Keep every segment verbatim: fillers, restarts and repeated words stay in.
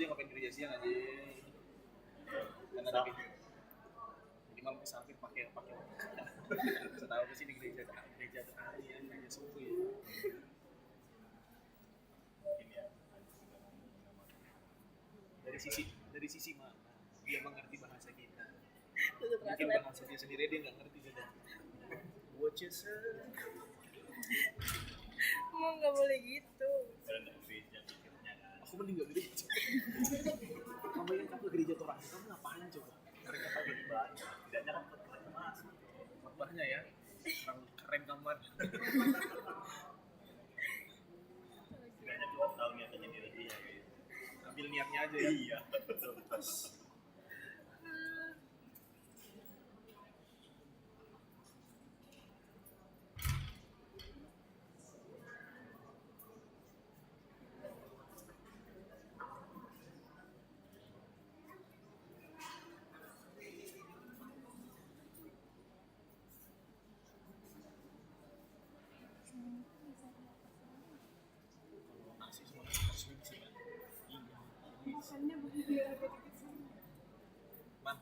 Dia ngapain gereja siang aja? Karena ada. Jadi malam ke samping pakai, pakai. Setahu aku sih di gereja, gereja Betani ya, gereja suku ya. Sisi, dari sisi mana dia mengerti bahasa kita. Mungkin bahasa dia sendiri dia nggak ngerti juga. Watches. Mau nggak boleh gitu. Aku mending nggak gereja. Kamu yang ke gereja tuh orang, kamu ngapain coba? Mereka pakai ibadah. Tidaknya kan khotbahnya masuk. Khotbahnya ya, kurang keren gambar. Tidaknya tuh tahu niatannya dia. Ambil niatnya aja ya. Iya, betul. Man,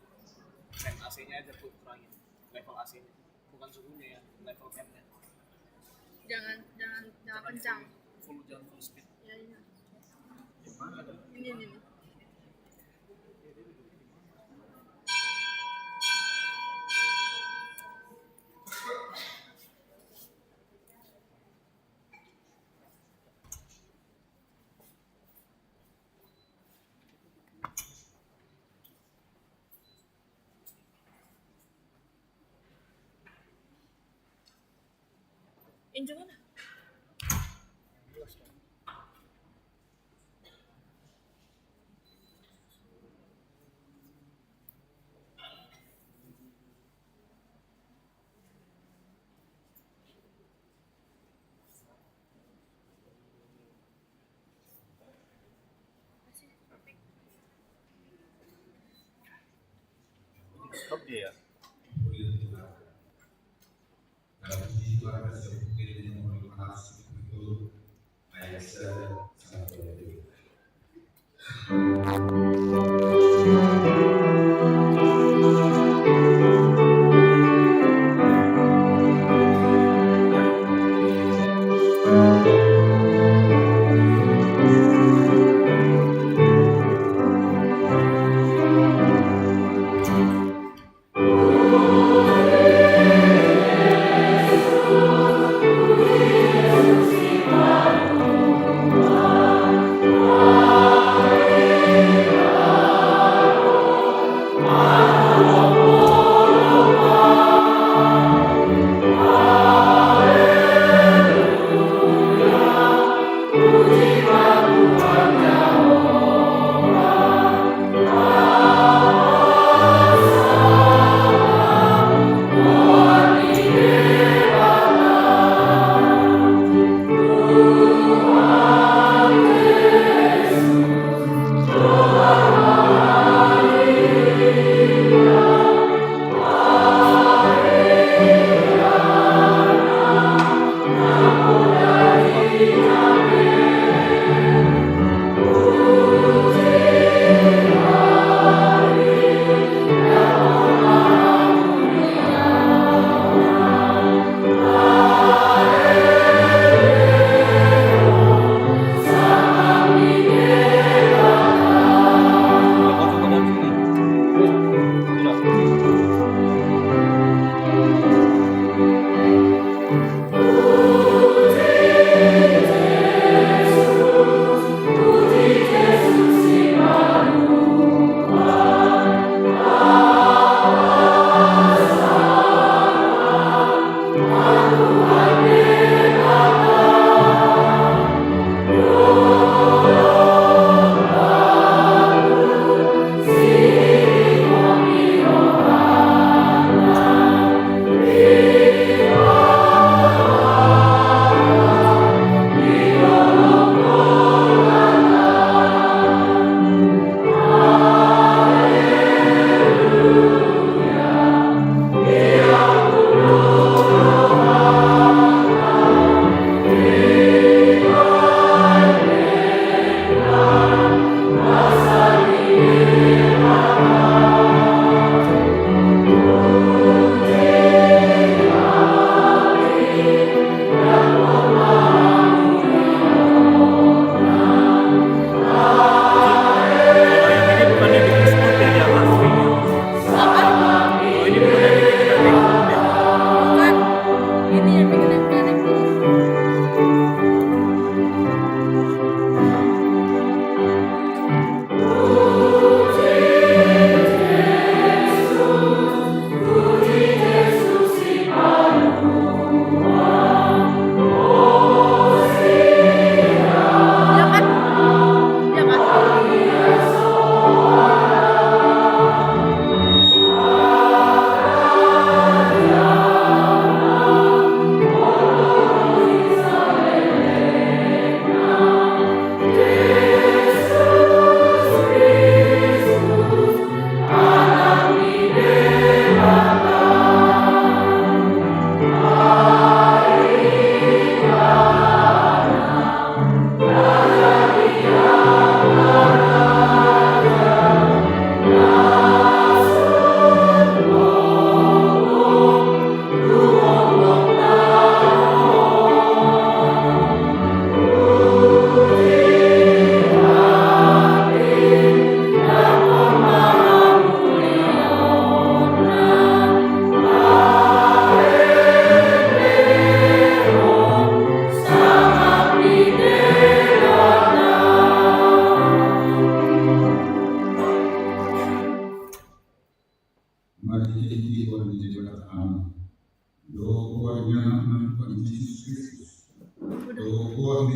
fan A C-nya aja tuh kurangin. Level A C-nya. Bukan suhunya ya, level fan-nya. Jangan, jangan, jangan kencang. Full, jangan full speed. Ya, iya. Yang mana ada? Ini, ini, ini. Injek mana? Stop dia ya.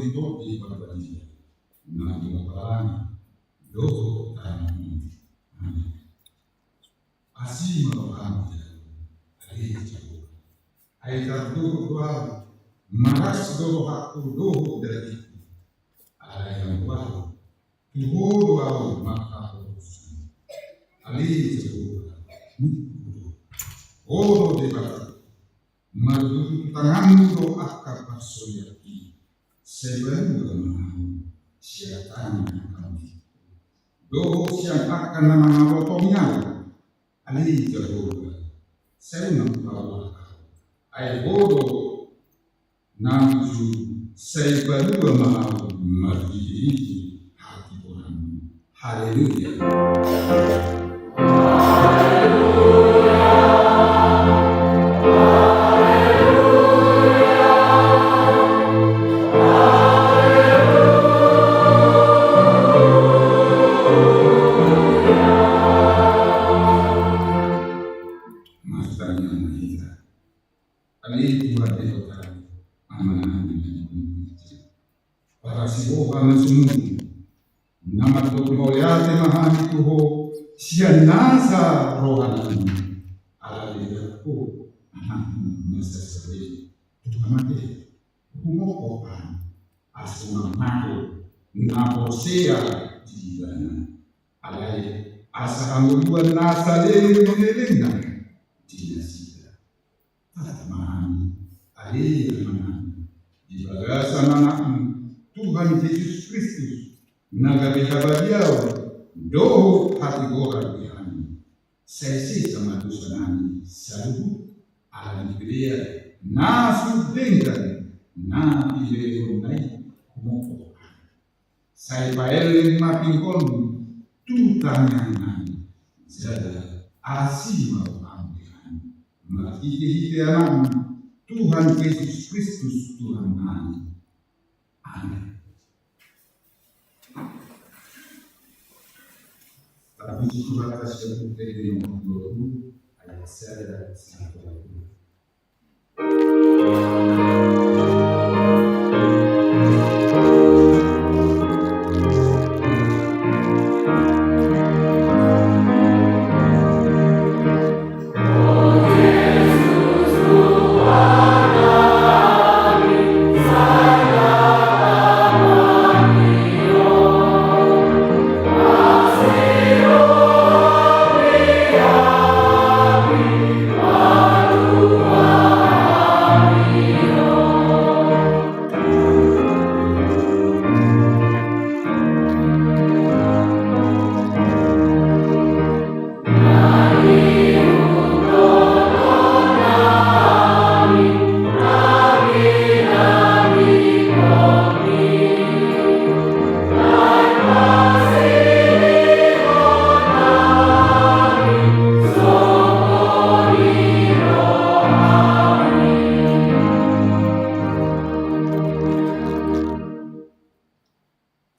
di Tondi Parbadia, na di baba ni dohot tano on. Amen. Asi ma roham di hami, ale Jahowa. Ai tardohot do ahu, malas do rohangku dohot dagingku. Alai anggo ahu, tu Ho do ahu manghaposan. Ale Jahowa, ningku do, Ho do Debata. Marhite tanganmu do angka parsoalku i, sai balua ma ahu sian tangan na mangambingku dohot sian angka na mangabotongi ahu. Ale Jahowa, sai unang paluahon ahu, ai Ho do na mangujungi, sai balua ma ahu marhitehite hatigoranmu. Haleluya. Martangiang ma hita. Ale Tuhan Debata, Amanami na di banua ginjang, parasiroha na sumurung, na mandok mauliate ma hami tu Ho sian nasa rohanami. Ala dilean Ho Anakmu na sasada i tu hamatean, humophop hami, asa unang mago na porsea di Ibana, alai asa hangoluan na saleleng ni lelengna di nasida. Tatap ma hami, ale Amanami, di bagasan Anakmu, Tuhan Jesus Kristus, na gabe habadiaon dohot hatigoran di hami. Sai sesa ma dosanami saluhut, ala ni pelean na sun denggan na dilehonmu i humophop hami. Sai paelleng ma pinggolmu tu tangiangnami, jala asi ma roham di hami, marhitehite Anakmu, Tuhan Jesus Kristus Tuhannami. Amen. Tapuji Tuhanta sian buku Ende nomor dua puluh, ayat sada sampai dua puluh.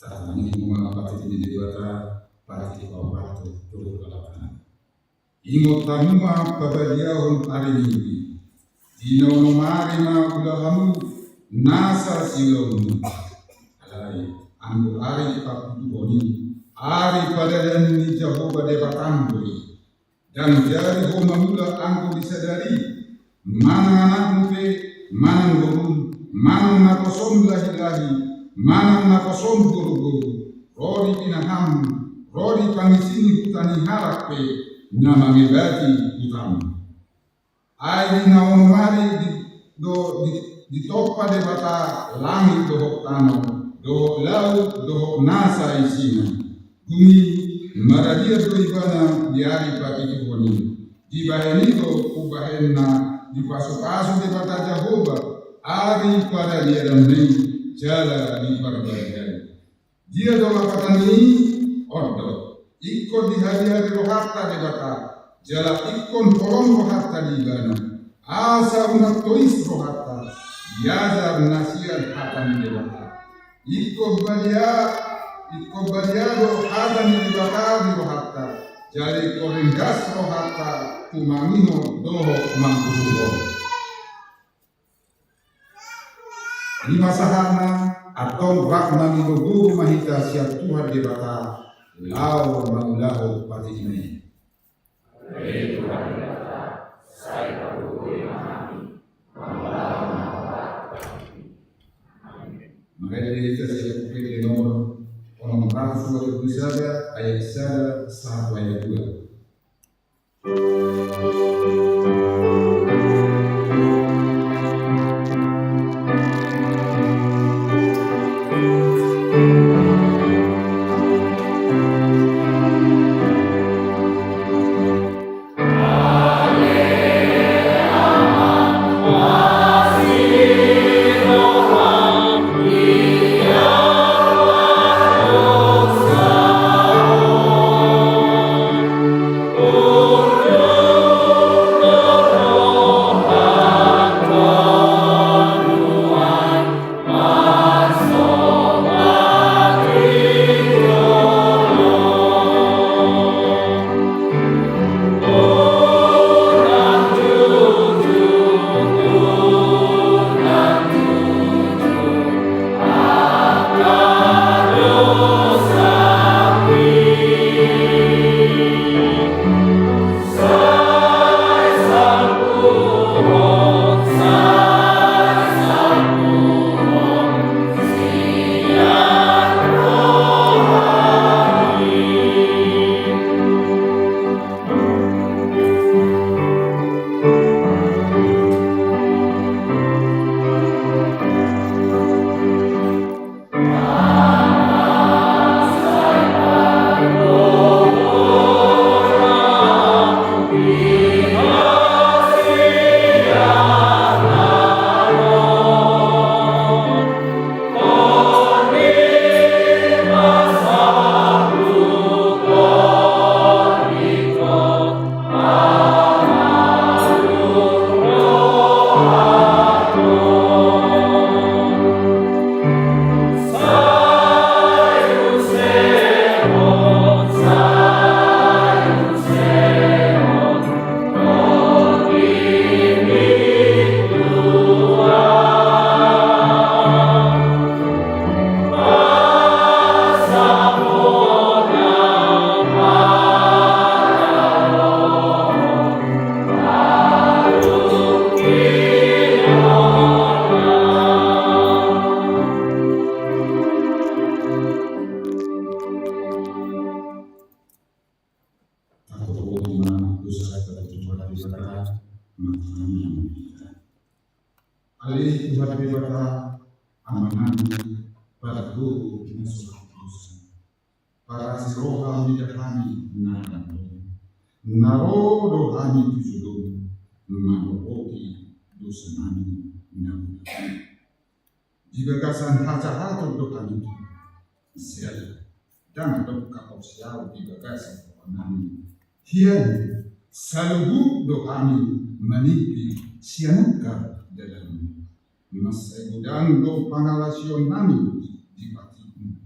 Tatangianghon ma patik ni Debata, patik paopat tu dohot halak an. Ingot hamu ma pabaliahon ari Minggu i. Di na onom ari ma ulahamu nasa siulaonmuna. Alai anggo ari papituhon i, ari padalan ni Jahowa Debatam do i. Ndang jadi ho mangula anggo di sadari i, manang anakmu pe, manang borum, manang naposom lahilahi, manang naposom boruboru, ro di pinaham, ro di pangisi ni huta ni halak pe na mangebati hutam. Ai di na onom ari di, do, di, ditompa Debata langit dohot tano, dohot laut, dohot nasa isina. Dung i maradian do Ibana di ari papituhon i. Dibahen i do umbahen na dipasupasu Debata Jahowa ari padalanna i jala diparbadiai. Dia do ma hata ni i? On do, ingkon dihadihadi rohanta Debata, jala ingkon holong rohanta di Ibana, asa unang tois rohanta, diajar na sian hata ni Debata. Ingkon badia, ingkon badia do hata ni Debata di rohanta, jala ingkon ringgas rohanta tumangihon dohot manggoruhon. Ima sahatna. Antong rap mangido guru ma hita sian Tuhan Debata laho mangulahon patikna i. Mangkatai hita sian Buku Ende nomor onom ratus dua puluh sada, ayat sada sahat tu ayat dua. Tarboto ma dosa hita tu Tuhan Debata, Amanami. Ale Tuhan Debata, Amanami, Pargogo na so hapus dosa. Parasi roha mida hami na dalan. Na ro do hami tu joloM, manopoti dosanami na godang. Di bagasan hajahaton do hami tu joloM. Ndang adong haporseaon di bagasan rohanami. Hian, saluhut do hami maningki sian angka dalanMu. Mansai godang do pangalaosionnami di patikMu.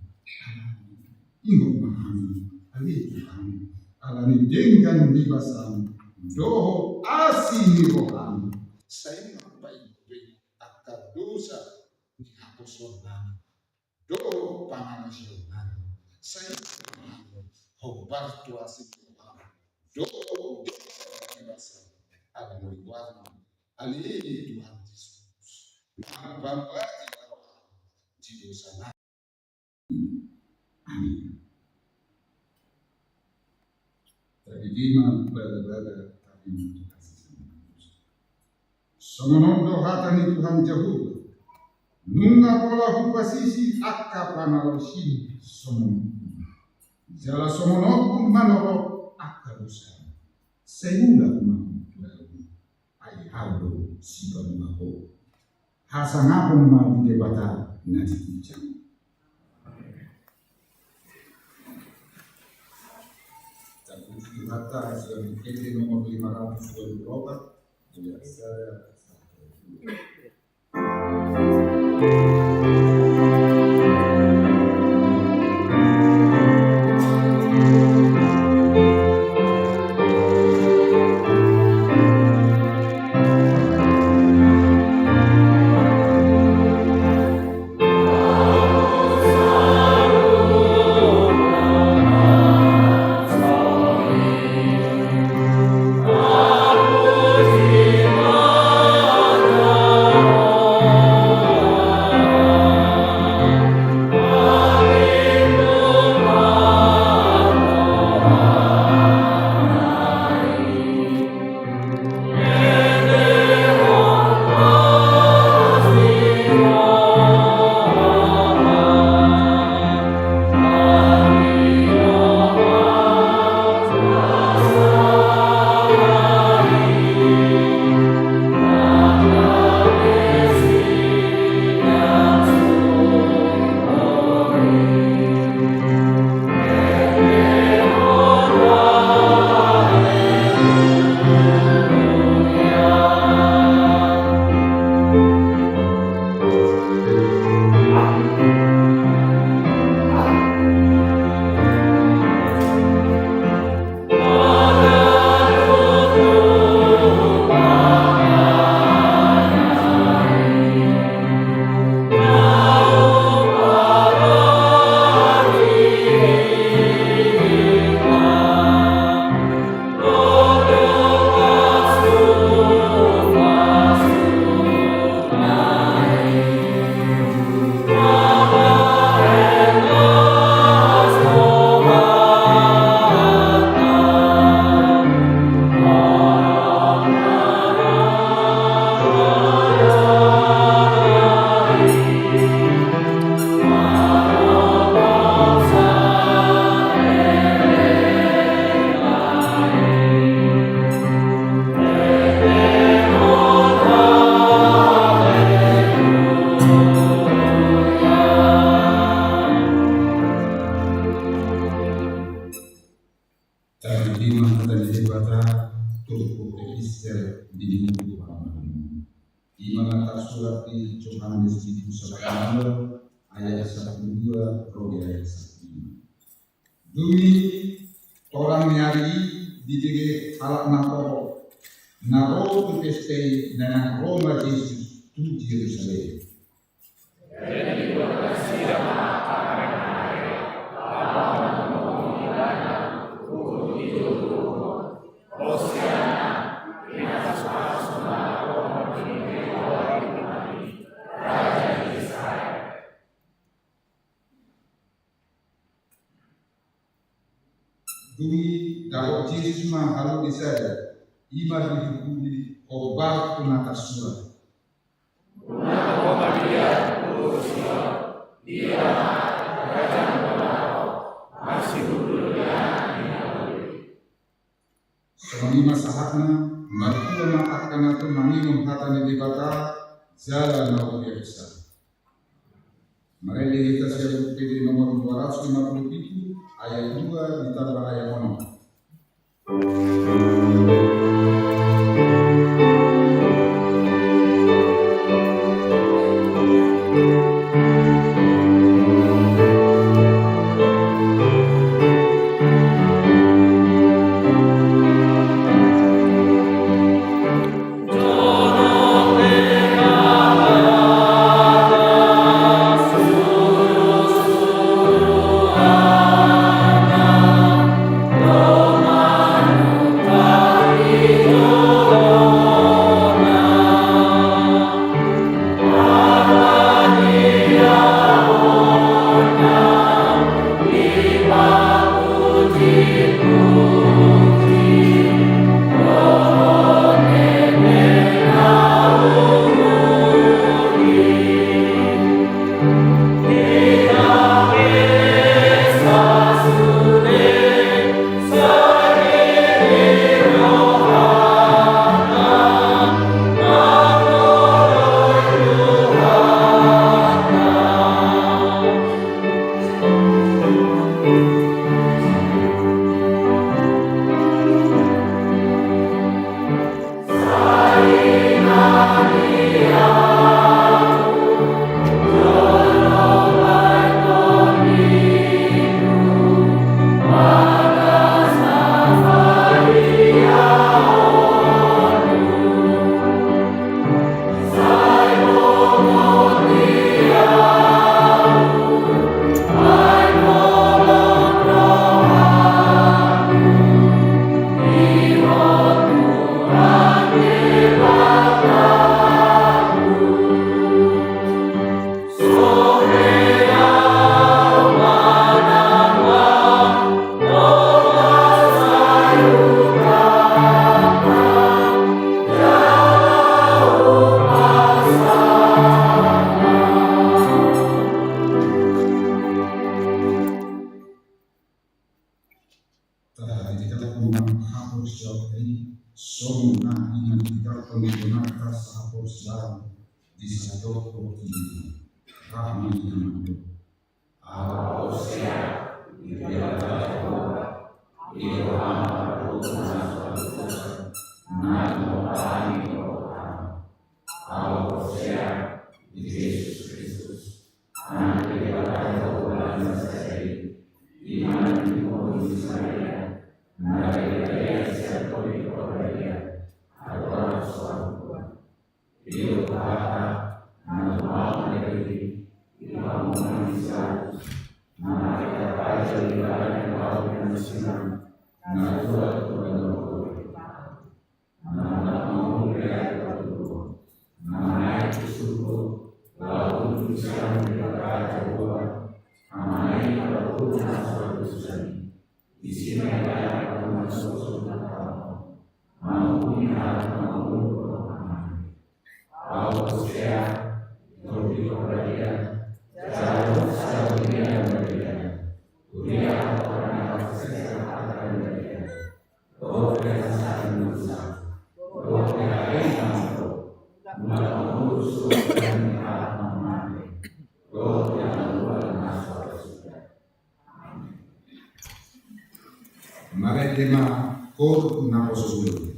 Ingot ma hami, ale Tuhan, ala ni denggan ni basaM dohot asi ni rohaM, sai mambahen be angka dosa ni haporseaonnami dohot pangalaosionnami. Sai hombar tu asi ni rohaM dohot denggan ni basaM, ala ni goarMu, ale Tuhan Jesus. Mambahen be di dosanami. Amin. Tabege ma bagabaga hami tu hasesaan. Songon on do hata ni Tuhan Jahowa: Nunga pola hupasisi angka pangalaosim songon on, jala songon on manorop angka dosa. Sai mulak ma ho tu ahu, ai ahu do sipalua ho. Hasangapon ma di Debata na di ginjang. Tabuka hata sian Buku Ende nomor lima ratus dua puluh opat, ayat sada. di buku Pangadilan. I ma na tarsurat di Johannes di buku sampulu dua ayat sampulu dua ro di ayat sampulu lima. Dung i torang ni ari i dibege halak na torop na ro tu pesta i, na naeng ro ma Jesus tu Jerusalem. Dung i dapot Jesus ma halumpang sada, i ma dihukumi hombar tu na tarsurat. Songon i ma sahatna, martua ma angka na tung mangihut hata ni Debata jala na umpeopsa. Marende hita sian P D nomor dua ratus lima puluh pitu, ayat dua ditambah ayat onom. Taha di kita pun hampir siap ini, songon na ingan di kita pun di benarka sahapor siap di sadok ini. Rahmi yang mangkuk. Au porsea di Debata Jahowa, di rohana pardosa na so adong dosa, na dipamungkami Jahowa. Au porsea di Jesus Kristus, Anak ni Debata Jahowa na sada i, i ma na dihumuri si Maria, na diparbadiai sian Tondi Porbadia, andorang so adong Tuhan. Didok Debata, na tumamang na diri, di panggungan ni si Lazarus, na marhite paja ni ibana na laho di na siman, na tuat tu banua tondi. Na mangolu di ari partuturon, na manaek tu surgo, laho sian Debata Jahowa, na mangalehon pardosa na so adong dosa i. Disi ma ibana na mangolu na so adong dosa i. Mangolu ni halak na mangolu dohot na mate. Au porsea di Tondi Porbadia, jala dohot sahali na badia. Huria hatorangan na parsisian hata na badia. Dohot penghapusan dosa. Dohot penghapusan dosa. Mula mangolu surgo ni halak na mate. Dohot penghapusan na so adong dosa i. Marende ma koor naposobulung.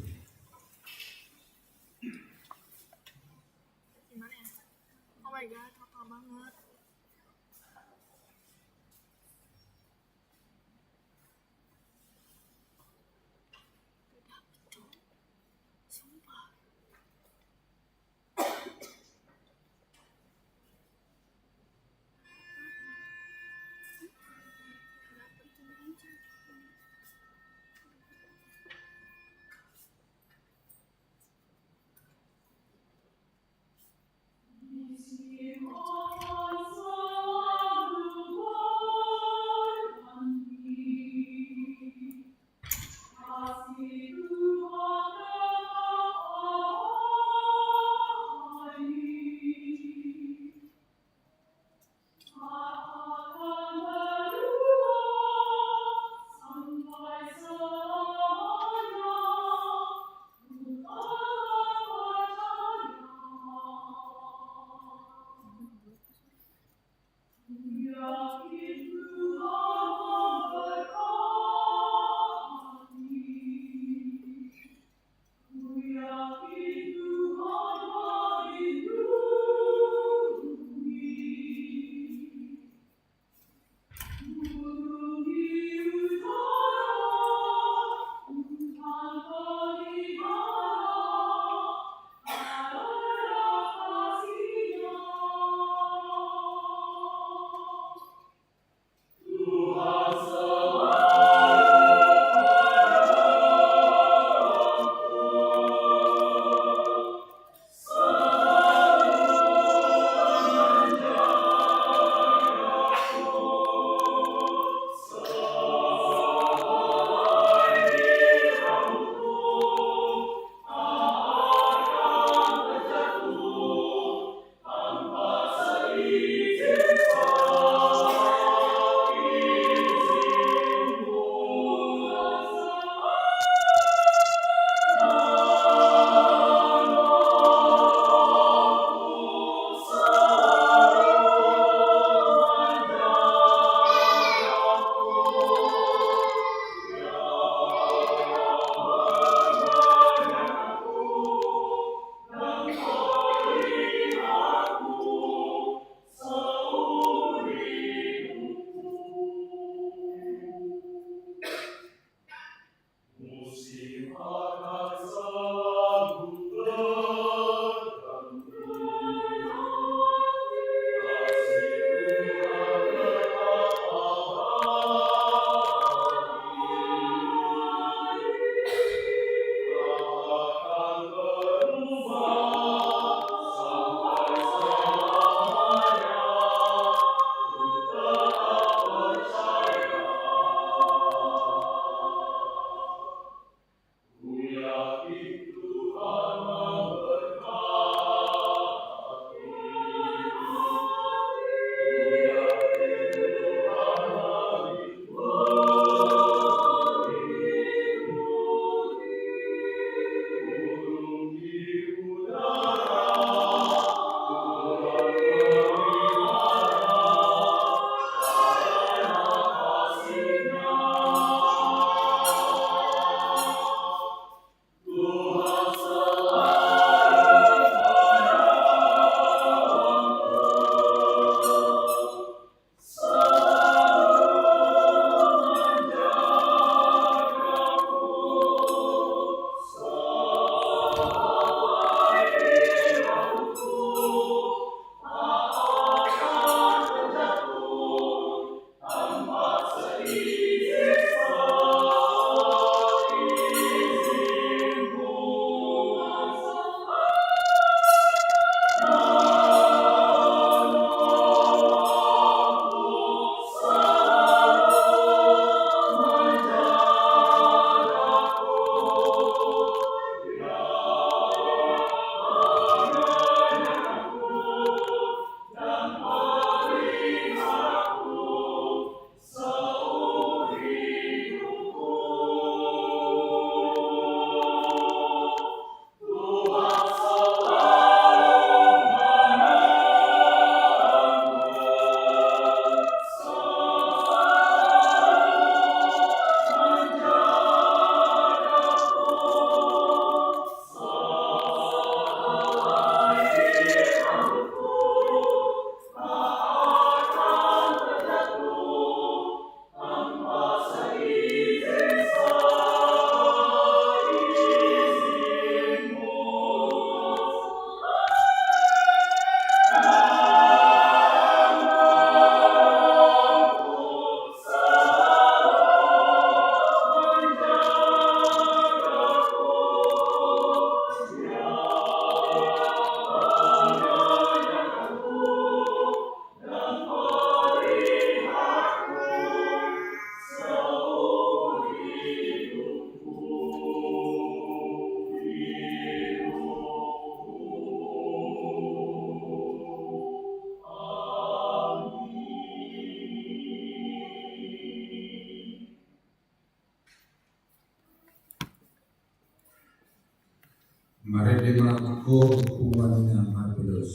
Marende ma ho, punguan na marpilos.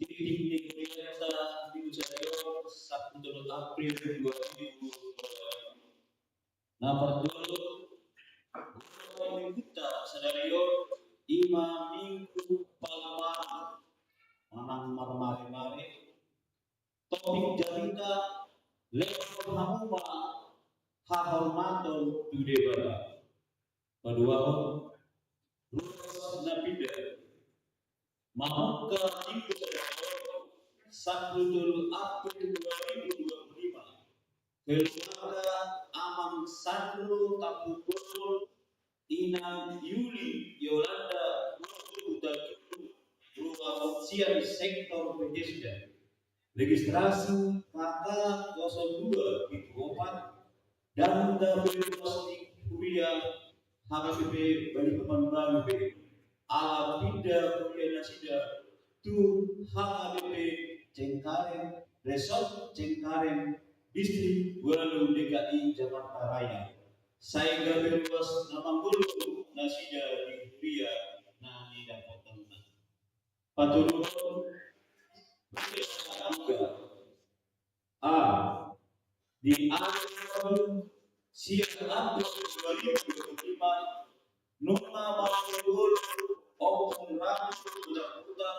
Tingki ni hurianta di sadari on, Sabtu tolu April dua ribu dua puluh lima. Na parjolo, minggunta sadari on, ima Minggu Palmaran, manang marmare-mare, topik jarita, lehon hamu ma hahormaton tu Debata. Paduahon, ruas na pinda. Mamungka Minggu sadari on, Sabtu tolu April dua ribu dua puluh lima, keluarga Amang Sandro Tampubolon, Inang Yuli Yolanda, Guru Hutajuku, Ruas Sian Sektor Bethesda. Registrasi K K kosong dua pitu opat, dan dapil plastik kuliah H K B P Balikpapan Baru B, ala pinda kuliah nasida tu H K B P Cengkareng, Resort Cengkareng, Distrik Walu D K I Jakarta Raya. sai gabe ruas na manggoluh nasida di huria na nidapothonna. Patuduhon, a, di ari sian April dua ribu dua puluh lima, nunga manggoluh ompung ratus budak-budak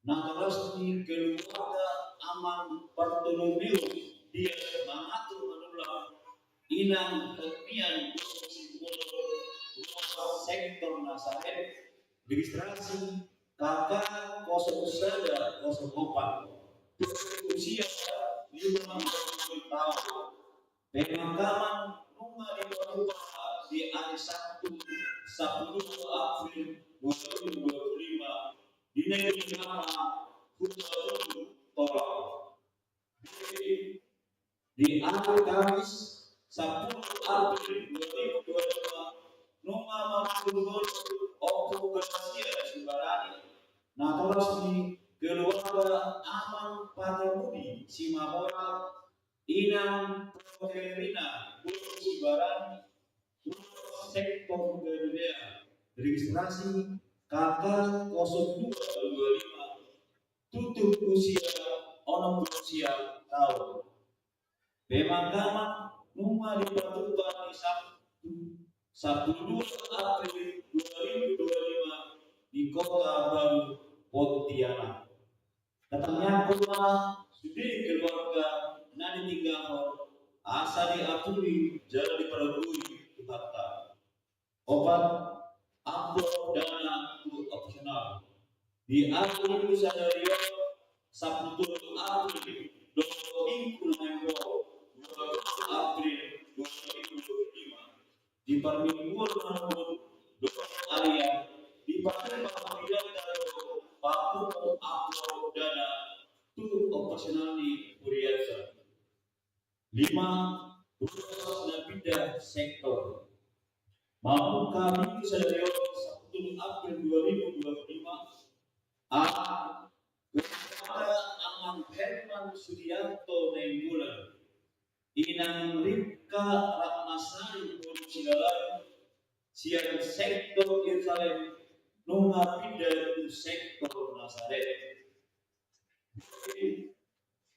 na toras ni keluarga Amang Bartolomeus Dias Mangatur Manullang, Inang Hermian Gusung Simbolon, sektor Nasaret, registrasi K K kosong sada kosong opat, usia lima puluh taon. Pemakaman nunga dipatupa di ari Sabtu, sampulu April dua ribu dua puluh lima, di Negeri Nama, Huta Tolap. Di ari Kamis, sampulu April dua ribu dua puluh lima, nunga manggoluh ompung Gracia Sibarani, na toras ni keluarga Amang Paramudi Simabora, Inang Prokerina Gusung Sibarani, sektor Galilea, registrasi K K kosong dua dua lima, tutu usia onom pulu sia taon. Pemakaman nunga dipatupa di Sabtu, sampulu dua April dua ribu dua puluh lima, di Kota Baru, Pontianak. Tatangiangkon ma sude keluarga na ditinggalhon, asa diampuni jala dipargogoi Tuhanta. Opat, amplop dana tu operasional. Di ari Minggu sadari on, sampulu tolu April, dohot Minggu na naeng ro, dua pulu April dua ribu dua puluh lima, di parmingguon manungkun dohot arian, dipatupa hurianta do papungu amplop dana tu operasional ni hurianta. Lima, ruas na pinda sektor. Mamungka Minggu sadari on, sampulu tolu April dua ribu dua puluh lima, a, kepada Amang Herman Sudianto Nainggolan, Inang Ripka Ratnasari Boru Silaban, sian sektor Yerusalem, nunga pinda tu sektor Nasaret.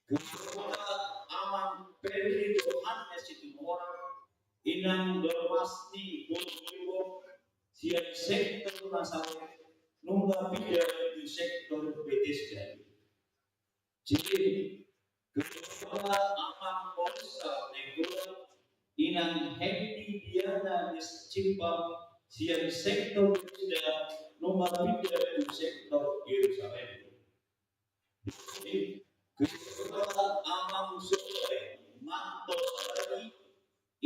Kepada Amang Pedri Johannes Situmorang, Inang Dormasti Boru Silaban, sian sektor Nasaret, nunga pinda tu sektor Betesda. C, kepada Amang Polsek Nainggolan, Inang Hendy Diana Situmorang, sian sektor Betesda, nunga pinda tu sektor Yerusalem. D, kepada Amang Sodai Manto Saragi,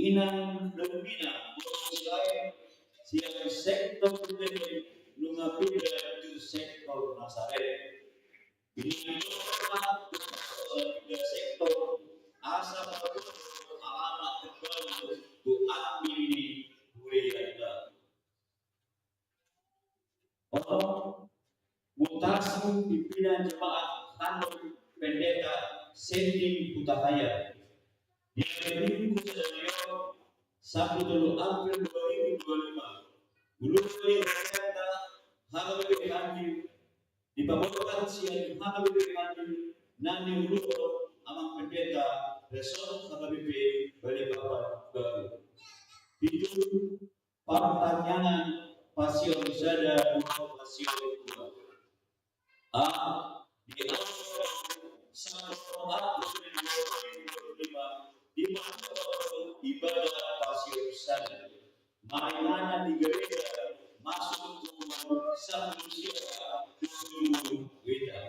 Inang Domina Boru Silaban, sian sektor Betesda, nunga pinda tu sektor Nasaret. Binatang sektor, asa alamat terbaru tu admin ni hurianta. Onom, mutasi pimpinan jemaat Handok Pendeta Sending Hutahaean. Di hari Minggu sadari on, sampulu tolu April dua ribu dua puluh lima, gulmit ni rohanta H K B P Handil, dipabotohon sian H K B P Handil na niuluhon Amang Pendeta Resort H K B P Balikpapan Baru. Pitu, partangiangan pasion sada dohot pasion dua. A, di angka sampulu April dua ribu dua puluh lima, di ibadah pasion sada maringanan di gereja Masuk Tuhan Satu Sia Tuhan Wita.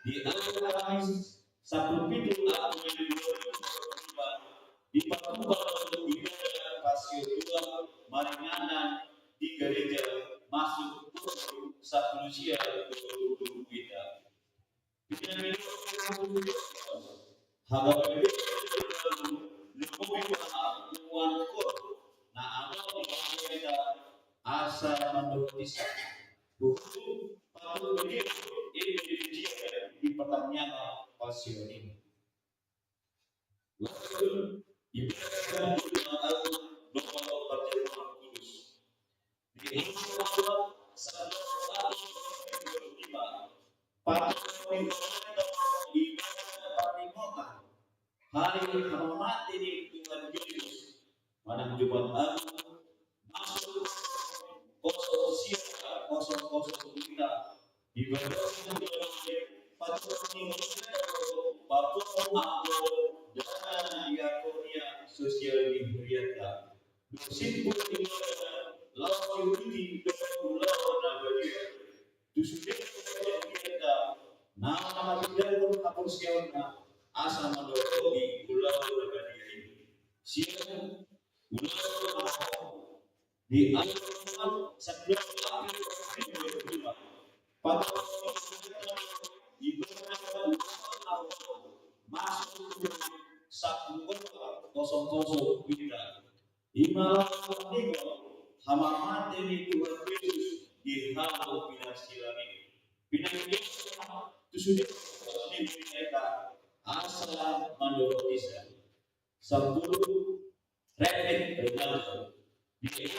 Di angka Kamis sampulu pitu April dua ribu dua puluh lima, dipatupa ibadah pasion dua maringanan di gereja Masuk Tuhan Satu Sia Tuhan Wita. Pinangido H K B P Lumobi ma panguankon na adong di hita asa mandohoti sa. Huhut patut do dia, i do di dia di partangiangan pasion i. Lalu, Ibadah di rumah Allah, domba parjamuan kudus. Di rumah Allah, satu orang lima. Patut di ibadah parlimoan. Hari hamamate ni Tuhan Yesus. Manang Jumat Agung, masuk kosong sia, kosong kosong kita. Di bagasan dalam patut ni manusia, patut aku, dan diakonia sosial di Huriata. Simpul di lawan di uti, dan ulawan na badia. Tu sude huriata, na manghatindanghon haporseaonna, asa mandok di ulaon na badia i. Sian ulaon na badia i. Di Alkitab, sabulan April dua ribu dua puluh lima. Pada di bulan April, masuk sabulan kosong kosong kita. Ima laho ninna, hamamate ni Tuhan Yesus di hau pinarsilang i. Pinangido tu sude ni Debata asa mandok hita. Sampulu, Reflek Remaja. Di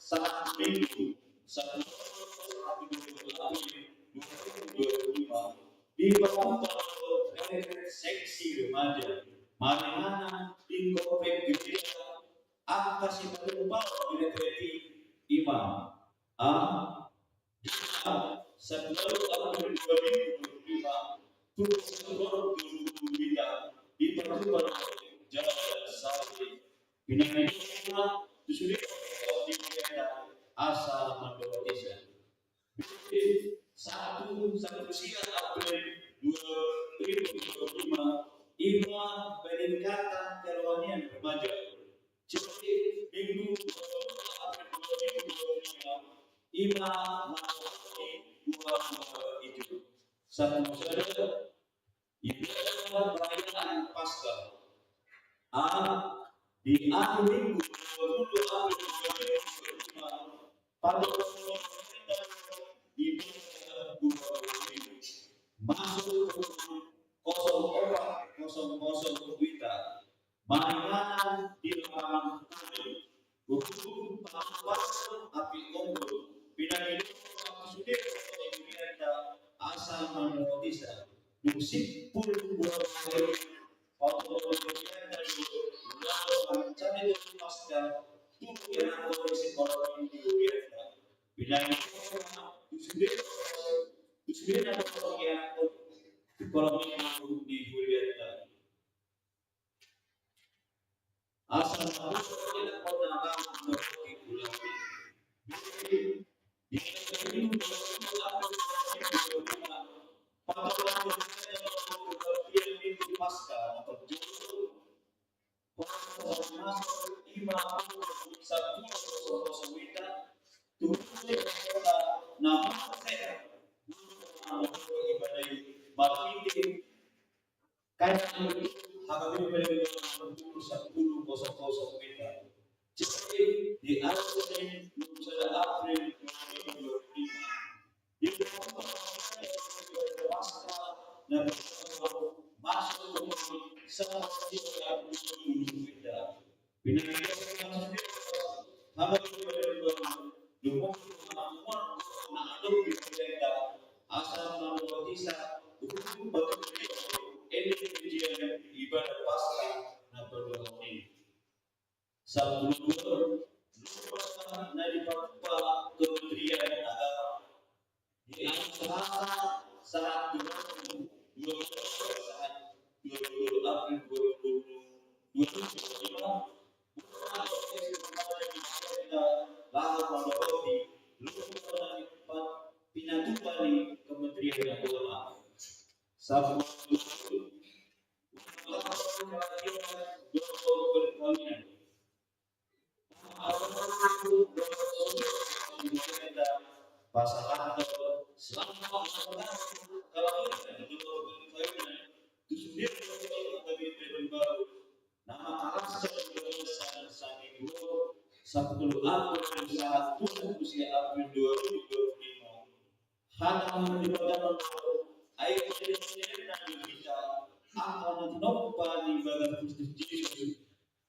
Sahat Minggu, sabulan dua puluh lima, di Pakuta Reflek Seksi Remaja, maringanan di Komplek Gereja Angka Sipalumpal di Reflek Imam. A, Sabulan April dua ribu dua puluh lima, pukul sepuluh dua puluh kita di Pakuta Jalan Sari. Pinangido tu sude ni Debata asa mandok hita. Sabtu, Sabtu sia April dua ribu dua puluh lima, ima peningkatan kerohanian remaja. Jadi, Minggu dua puluh April dua ribu dua puluh lima, ima mangalahi dua dua itu. Satu saja, ibadah perayaan Paskah. A, di akhir Minggu dua puluh April dua ribu dua puluh lima, pada ibadah dua puluh lima, masuk kosong empat kosong kosong kita. Maringanan di lapangan Tandil. Hukum pasu-pasu api unggun. Pinangido tu sude ni Debata asa mandok hita. Dung simpul bulan April, oto Debata do laho manjalo Paskah tu ianakhon ni sikola ni Debata. Pinangido tu sude, tu sude na dohot ianakhon sikola ni Debata. Asa na husuk di na kota nang di pulau. Di, di, Paskah, ima, satu, satu, satu, tuh, nama saya, ibadah, marketing, Kaya hagabe bale pukul sampulu kosong kosong mita. Jadi di hari Senin dua puluh sada April dua ribu dua puluh lima, di Paskah na masuk ke satu tiga puluh mita. Pinangido hami tu Debata, dumenggan na adong di hita, asa mandok hita, hukum batu, ende pujian ibadah Paskah na pardomuan i. Sampulu dua, lupa na dipatupa Kementerian Agama. Di hari Selasa, sahat dua puluh, dua puluh, sahat dua puluh April dua puluh, dua puluh lima, laho mandok di lupa na dipatupa ni Kementerian Agama. Sampulu dua, laho berkawinan. Sampulu April sahat tujuh usia April dua ribu dua puluh lima. Hata ni Debata, ai jadi sendiri na di hita, angka na tinompa di bagas Kristus Jesus,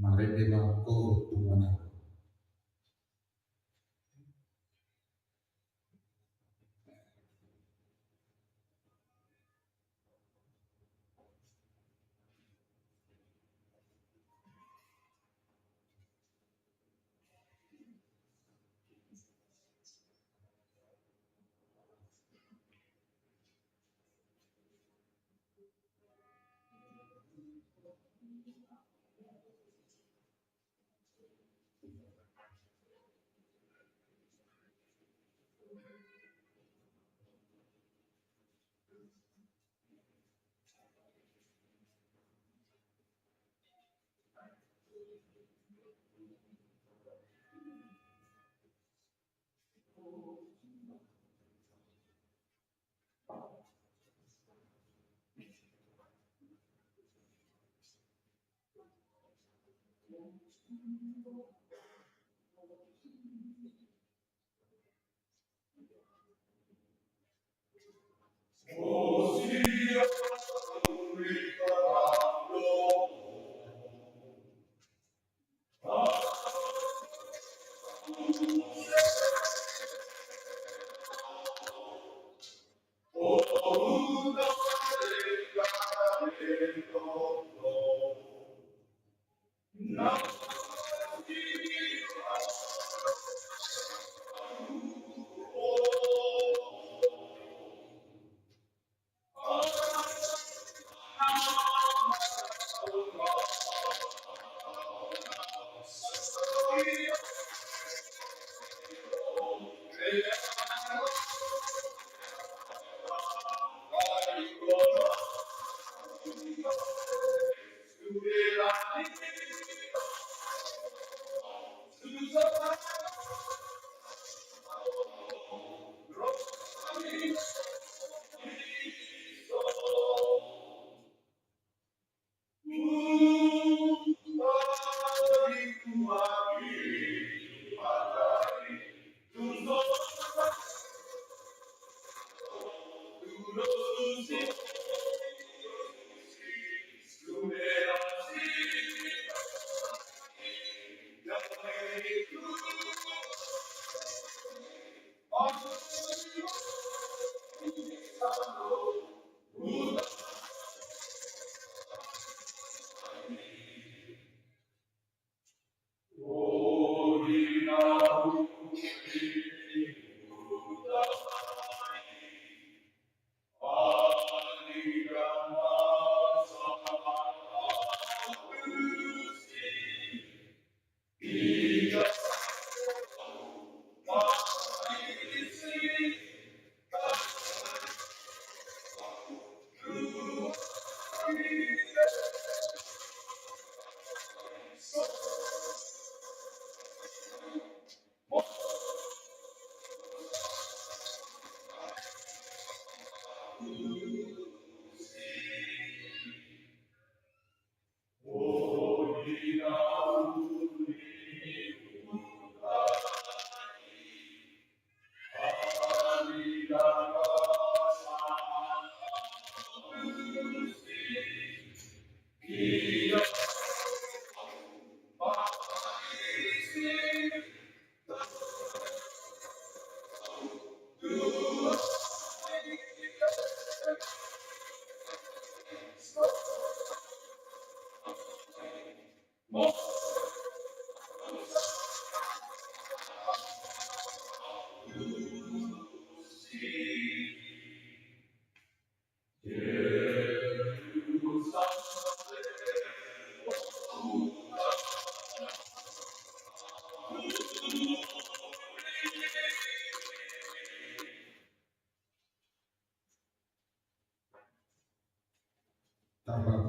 Marende ma ho tu manang.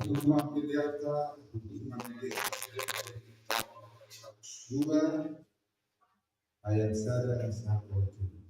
Tuhan pilihan ta, Tuhan pilihan ta. Dua ayat sada sampai tujuh.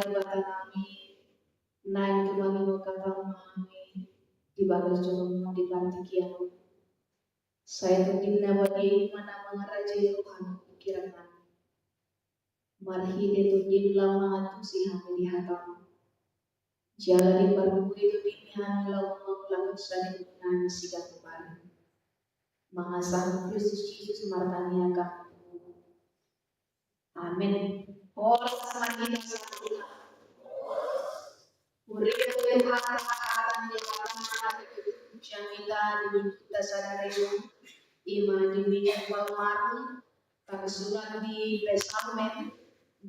Debata nami, naeng tumangion hataM ma hami di bagasan di partingkian on. Sai tondim na badia i ma na mangarajai roha dohot pingkiran nami. Marhite tondim laho mangantusi hami di hataM. Jala di parbuei tondim i hami laho mangulahon sahali nami siganup ari. Mangasahon Kristus Jesus martangiang hami tu Ho. Amen. Horas ma di hita saluhutna. Huria ni Tuhanta, hata ni Debata na pinatupa hita di minggunta sadari on, i ma di Minggu Palmarum, tarsurat di Psalmen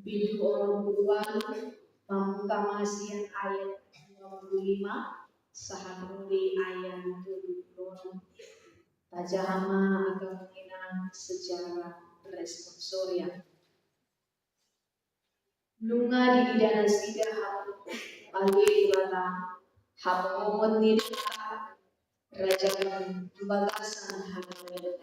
bindu onom pulu ualu, mamungka ma sian ayat dua pulu lima sahat ro di ayat tolu pulu onom. Tajaha ma angka pangina secara responsoria. Nunga diida nasida hamu ale Debata, hapomohon ni Debata, raja ni bagasan hagabeon.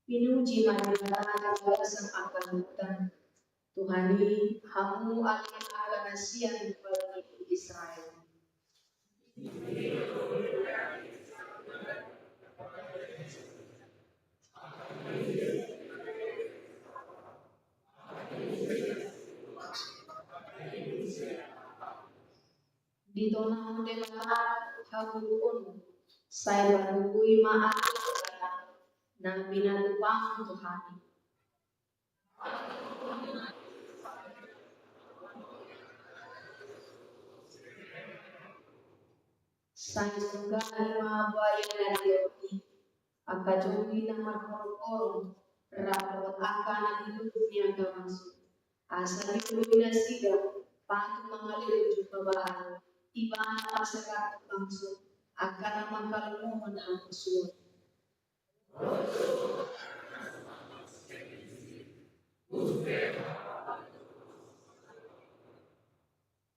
Pinuji ma Debata di bagasan angka ngoluna. Tuhan i, hamu ale angka na sian bangso Israel. Di tona on Debata hagogoon, sai pargogoi ma ale Debata na pinatupaM tu hami. Sai sungkani ma buaya na di laut i, angka jonggi na marhorong-horong, rap dohot angka na di dolok ni angka bangso. Asa dioloi nasida, patuk mangalehon jumbabahan, ibana pasahathon bangso, angka na mangkalomohon hamusuon.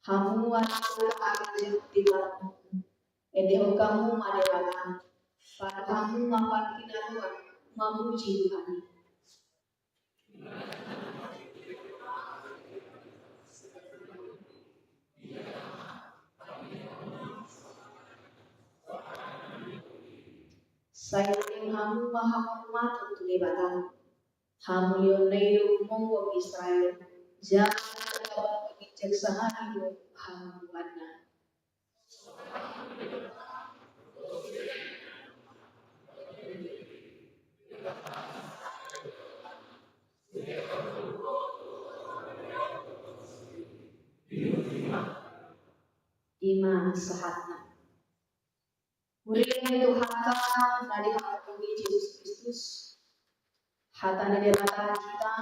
Hamu ale angka na di tano, endehon hamu ma Debata, palu hamu ma parhinaroan mamuji Tuhan i. Sai lehon hamu ma hahormaton tu Debata. Hamulionna i do humongkop Israel, jala na ginjang sahali do hamuliaonna. I ma sahatna. Huria ni Tuhanta na dihaholongi Jesus Kristus, hata ni Debata di hita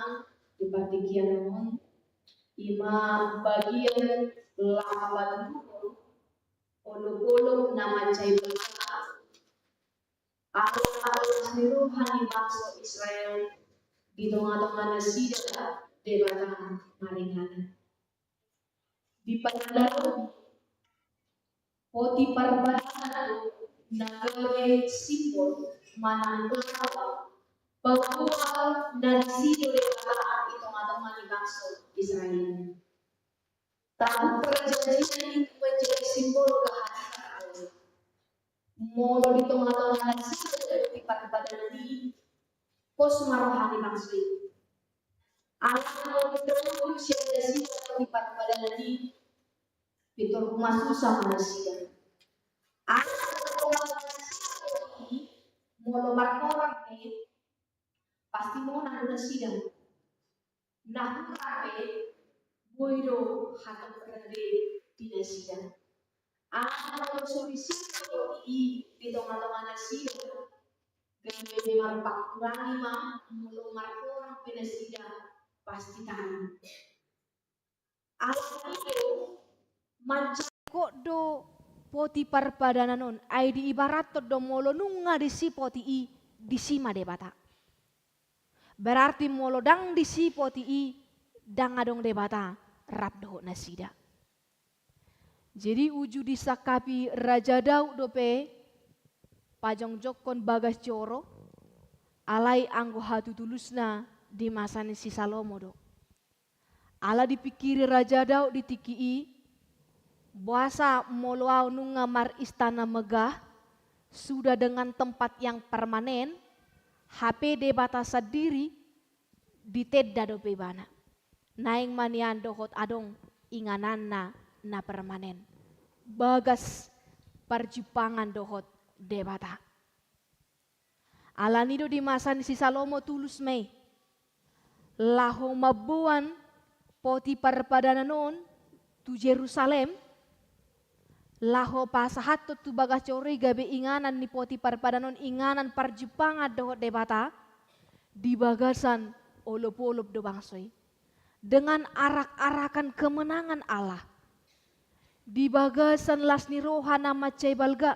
di partingkian on, i ma bagian laho patuduhon olok-olok na mansai basa, ala las ni roha ni bangso Israel, di tonga-tonga nasida Debata maringanan. Di partingkian on, poti parbadanan na gabe simbol manang lambang bahwa na disi do Debata di tonga-tonga ni bangso Israel. Tabuk perjanjian i manjadi simbol kehadiran Allah. Molo di tonga-tonga nasida poti parbadanan i, pos ma roha ni bangso i. Alana molo didok sian nasida poti parbadanan i, pintor masusa ma nasida. Alana molo marhorang pe, pasti monang do nasida. Na hurang pe, boi do hatop rade di nasida. Alana molo so disi poti i di tonga-tonga nasida, gabe marpangkurangi ma, molo marhorang pe nasida, pasti tano. Alani i do, mancakot do poti parpadanan on, ai diibarathon do molo nunga disi poti i, disi ma Debata. Berarti molo ndang disi poti i, ndang adong Debata rap dohot nasida. Jadi uju disangkapi Raja Daud dope pajongjongkon bagas joro, alai anggo hatutulusna di masa ni si Salomo do. Ala dipingkiri Raja Daud di tingki i, boasa molo au nunga maristana megah, sudah dengan tempat yang permanen, hape Debata sandiri ditenda dope ibana. Naeng ma nian dohot adong ingananna na permanen. Bagas parjumpangan dohot Debata. Alani do di masa ni si Salomo tulus ma i. Laho mamboan poti parpadanan on tu Jerusalem, laho pasahathon tu bagas joro i gabe inganan ni poti parpadanan on, inganan parjumpangan dohot Debata, di bagasan olopolop do bangso i. Dengan arak-arakan kemenangan Allah. Di bagasan las ni roha na mansai balga.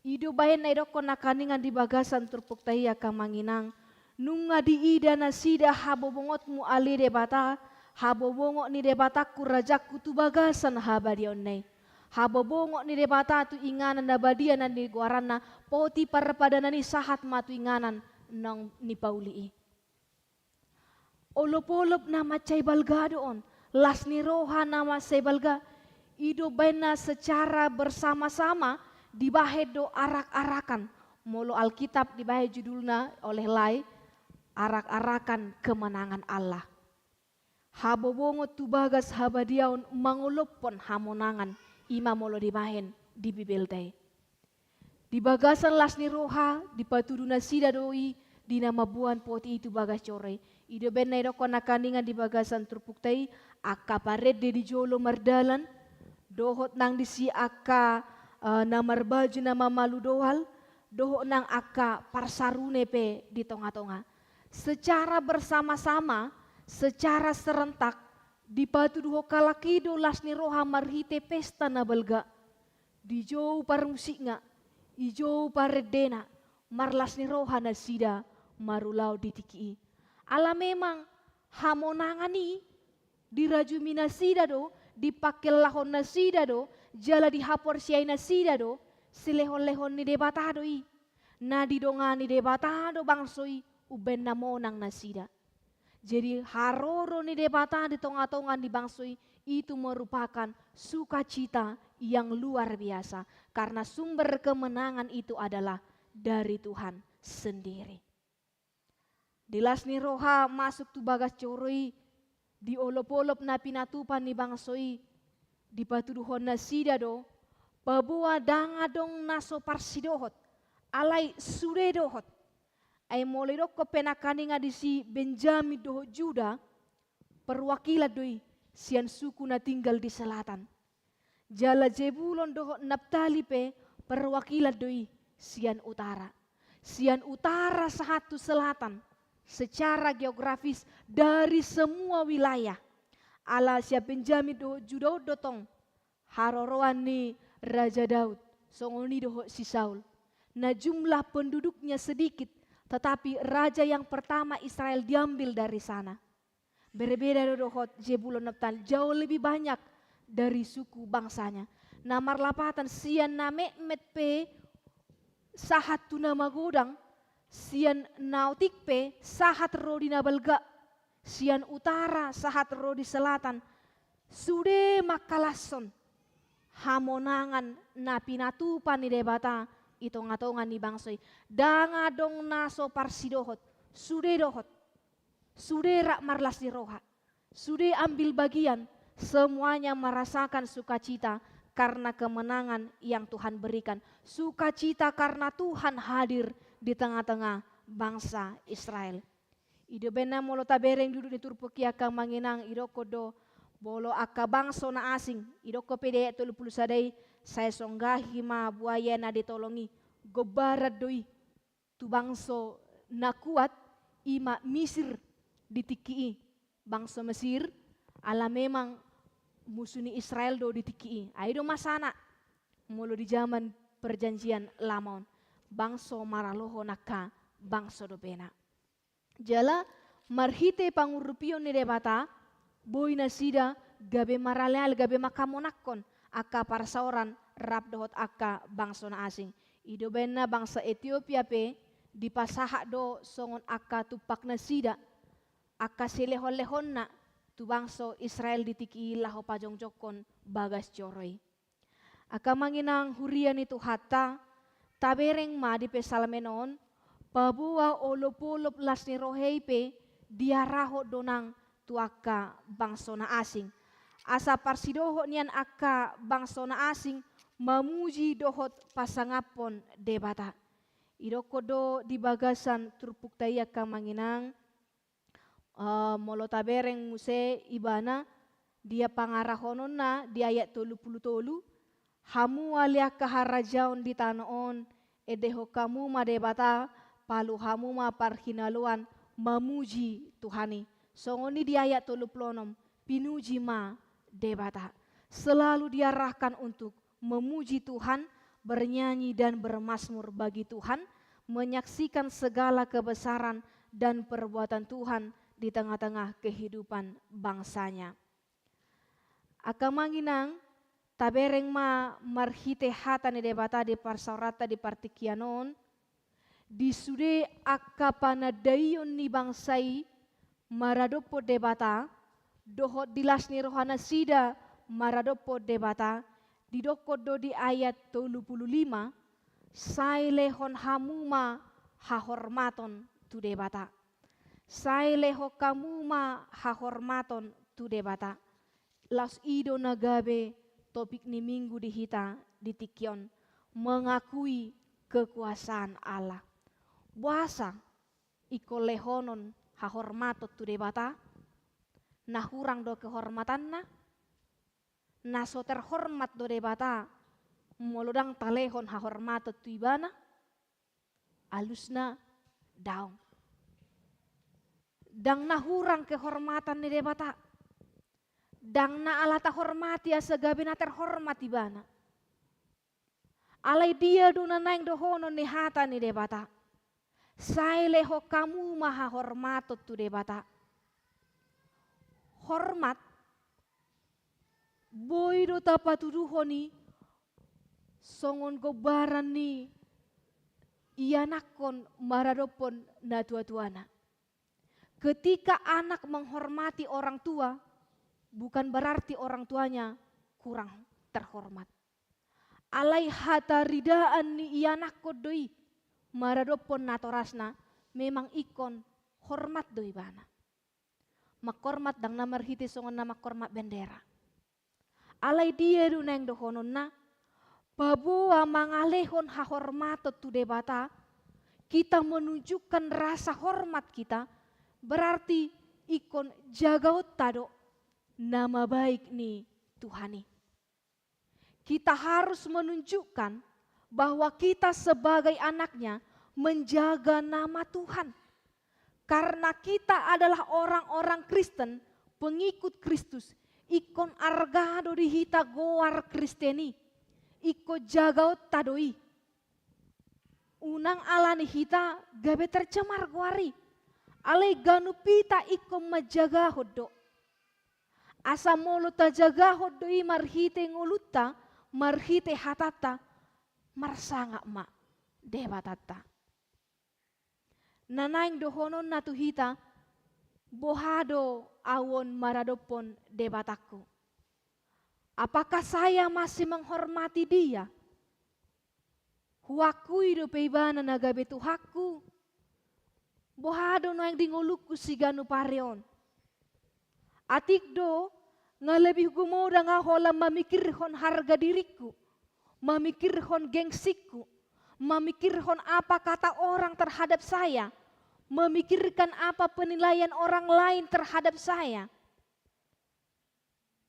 I do baen na idokkon nangkaningan di bagasan turpukta i angka amang inang. Nunga diida nasida habobongotmu ale Debata, habobongot ni Debatangku Rajangku tu bagasan habadiaonna i. Habobongot ni Debata tu inganan na badia na nigoaranna, poti parpadanan i sahat ma tu inganan naung nipauli i. Olopolop na mansai balga do on, las ni roha na mansai balga, i do baenna secara bersama-sama dibahen do arak-arakan. Molo Alkitab dibahen judulna oleh lai, arak-arakan kemenangan Allah. Habobongot tu bagas habadiaon mangolophon hamonangan, i ma molo dibahen di Bibelta i. Di bagasan las ni roha, dipatudu nasida do i di na mamboan poti i tu bagas joro i. I do baen na idokkon nangkaningan di bagasan turpukta i, angka parende di jolo mardalan, dohot nang disi angka, eh, na marbaju na mamalu dohal, dohot nang angka parsarune pe di tonga-tonga. Secara bersama-sama, secara serentak, dipatuduhon halak i do las ni roha marhite pesta na balga. Dijou parmusikna, dijou parendena, marlas ni roha nasida marulaon di tingki i. Ala memang hamonangan i dirajumi nasida do, dipangkellahon nasida do, jala dihaporseai nasida do, silehon-lehon ni Debata do i. Na didongani Debata do bangso i, umbaen na monang nasida. Jadi haroro ni Debata di tonga-tonga ni bangso i, itu merupakan sukacita yang luar biasa. Karena sumber kemenangan itu adalah dari Tuhan sendiri. Di las ni roha masuk tu bagas joro i, di olopolop na pinatupa ni bangso i, dipatuduhon nasida do, paboa ndang adong na so parsidohot, alai sude dohot. Ai molo idokkon pe nangkaningan disi Benjamin dohot Juda, perwakilan do i sian suku na tinggal di selatan. Jala Zebulon dohot Naptali pe perwakilan do i sian utara. Sian utara sahat tu selatan, secara geografis dari semua wilayah. Ala sian Benjamin dohot Juda on do tong haroroan ni Raja Daud, songon i dohot si Saul. Na jumlah penduduknya sedikit, tetapi raja yang pertama Israel diambil dari sana. Berbeda do dohot Zebulon Naptali, jauh lebih banyak dari suku bangsanya. Na marlapatan sian na metmet pe sahat tu na magodang, sian na otik pe sahat ro di na balga, sian utara sahat ro di selatan, sude mangkalashon hamonangan na pinatupa ni Debata i tonga-tonga ni bangso i. Ndang adong na so parsidohot, sude dohot. Sude rap marlas ni roha, sude ambil bagian, semuanya merasakan sukacita karena kemenangan yang Tuhan berikan. Sukacita karena Tuhan hadir di tengah-tengah bangsa Israel. I do umbaen na molo tabereng duduk ni turpuk i angka amang inang, idokkon do, molo angka bangso na asing, idokkon pe di ayat tolu pulu sada i, sai songgahi ma buaya na ditolong i, gombaran do i tu bangso na kuat, i ma Misir di tingki i. Bangso Mesir, ala memang musu ni Israel do di tingki i. Ai do masana molo di jaman Perjanjian Lama on, bangso maralohon angka bangso dopena. Jala marhite pangurupion ni Debata, boi nasida gabe maraleale, gabe manghamonangkon angka parsaoran rap dohot angka bangso na asing. I do baenna bangsa Etiopia pe dipasahat do songon angka tumpak nasida, angka silehonlehonna tu bangso Israel di tingki i laho pajongjongkon bagas joro i. Angka amang inang huria ni Tuhanta, tabereng ma di Psalmen on, paboa olopolop las ni roha i pe diarahon do nang tu angka bangso na asing. Asa parsidohot nian angka bangso na asing mamuji dohot pasangaphon Debata. Idokkon do di bagasan turpukta i angka amang inang, eh, molo tabereng muse ibana, dia pangarahononna di ayat tolu pulu tolu, hamu ale angka harajaon di tano on, endehon hamu ma Debata, palu hamu ma parhinaloan mamuji Tuhan i. Songon i di ayat tolu pulu onom, pinuji ma Debata. Selalu diarahkan untuk memuji Tuhan, bernyanyi dan bermazmur bagi Tuhan, menyaksikan segala kebesaran dan perbuatan Tuhan di tengah-tengah kehidupan bangsa-Nya. Angka amang inang, tabereng ma marhite hata ni Debata di parsaoranta di partingkian on, di sude angka panandaion ni bangsa i maradophon Debata, dohot di las ni rohanasida maradophon Debata, didokkon do di ayat tolu pulu lima, sai lehon hamu ma hahormaton tu Debata. Sai lehon hamu ma hahormaton tu Debata. Laos i do na gabe topik ni Minggu di hita di tingki on, mengakui kekuasaan Allah. Boasa ingkon lehonon hahormaton tu Debata? Na hurang do kehormatanna? Na so terhormat do Debata molo ndang talehon hahormaton tu Ibana? Alusna, daong. Ndang na hurang kehormatan ni Debata. Ndang na ala tahormati asa gabe na terhormat Ibana. Alai dia do na naeng dohonon ni hata ni Debata? Sai lehon hamu ma hahormaton tu Debata. Hormat, boi do tapatuduhon i songon gombaran ni ianakhon maradophon natuatuana. Ketika anak menghormati orang tua, bukan berarti orang tuanya kurang terhormat. Alai hataridaan ni ianakhon do i maradophon natorasna, memang ingkon hormat do ibana. Manghormat ndang na marhite songon na manghormat bendera. Alai dia do naeng dohononna? Paboa mangalehon hahormaton tu Debata, kita menunjukkan rasa hormat kita, berarti ingkon jagaonta do nama baik ni Tuhan i. Kita harus menunjukkan bahwa kita sebagai anak-Nya menjaga nama Tuhan. Karena kita adalah orang-orang Kristen, pengikut Kristus, ingkon arga do di hita goar Kristen i, ingkon jagaonta do i. Unang alani hita gabe tercemar goar i. Alai ganup hita ingkon manjagahon do. Asa molo tajagahon do i marhite ngolunta, marhite hatanta, marsangap ma Debatanta. Na naeng dohononna tu hita, boha do au on maradophon Debatangku? Apakah saya masih menghormati Dia? Huakui dope Ibana na gabe Tuhanku? Boha do naeng di ngolungku siganup ari on? Atik do, nga lebih gumodang au holan mamikirhon harga diringku, mamikirhon gengsingku, mamikirhon apa kata orang terhadap saya, memikirkan apa penilaian orang lain terhadap saya,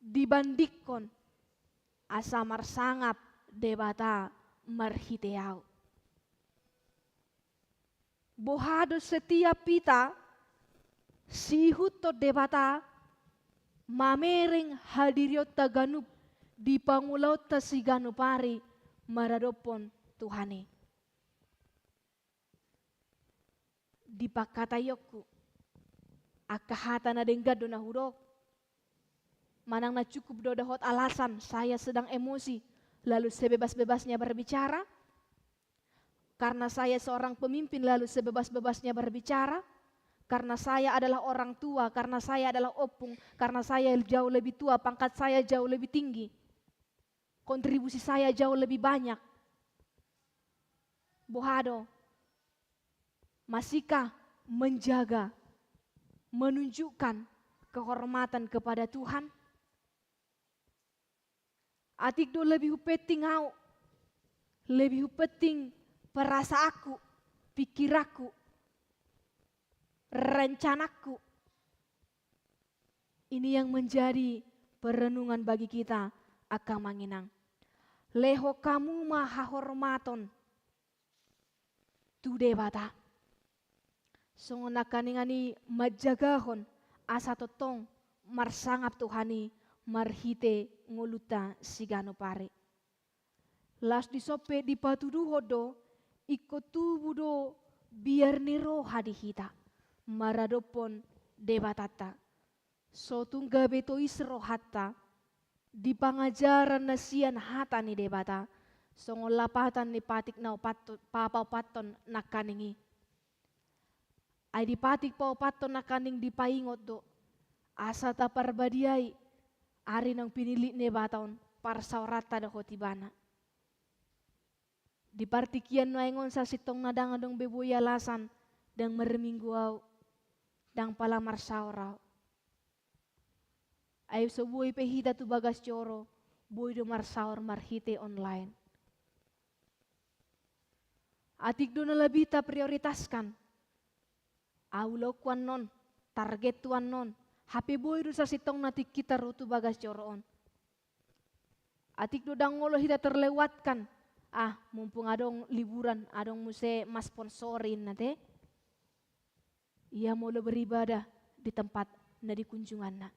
dibandingkon asa marsangap Debata marhite au. Boha do setiap hita siihuthon Debata mamereng hadirionta ganup di pangulaonta siganup ari maradophon Tuhan i? Di pangkataionku, angka hata na denggan do na hudok. Manang na cukup do dohot alasan, saya sedang emosi, lalu sebebas-bebasnya berbicara? Karena saya seorang pemimpin, lalu sebebas-bebasnya berbicara? Karena saya adalah orang tua, karena saya adalah opung, karena saya jauh lebih tua, pangkat saya jauh lebih tinggi, kontribusi saya jauh lebih banyak. Boha do? Masihkah menjaga, menunjukkan kehormatan kepada Tuhan? Atik do lebih hupenting au, lebih hupenting perasaanku, pikiranku, rencanaku. Ini yang menjadi perenungan bagi kita, angka amang inang. Lehon hamu ma hahormaton tu Debata. Songon nangkaningan i manjagahon asa tongtong marsangap Tuhan i marhite ngolunta siganup ari. Laos dison pe dipatuduhon do, ingkon tubu do biar ni roha di hita maradophon Debatanta. So tung gabe tois rohanta di pangajaran na sian hata ni Debata, songon lapatan ni patik na opat-, pa-, paopathon nangkaning i. Ai di patik paopathon nangkaning dipaingot do, asa taparbadiai ari naung pinillit ni Debata on parsaoranta dohot ibana. Di partingkian nuaeng on sasintongna ndang adong be boi alasan, ndang marminggu au, ndang pala marsaor au. Ai so boi pe hita tu bagas joro, boi do marsaor marhite online. Atik do na lebih taprioritaskan. Au laoku annon, targetku annon, hape boi do sasintongna tingkita ro tu bagas joro on. Atik do ndang olo hita terlewatkan. Ah, mumpung adong liburan, adong muse masponsori inna te. Ia molo beribadah di tempat na di kunjunganna.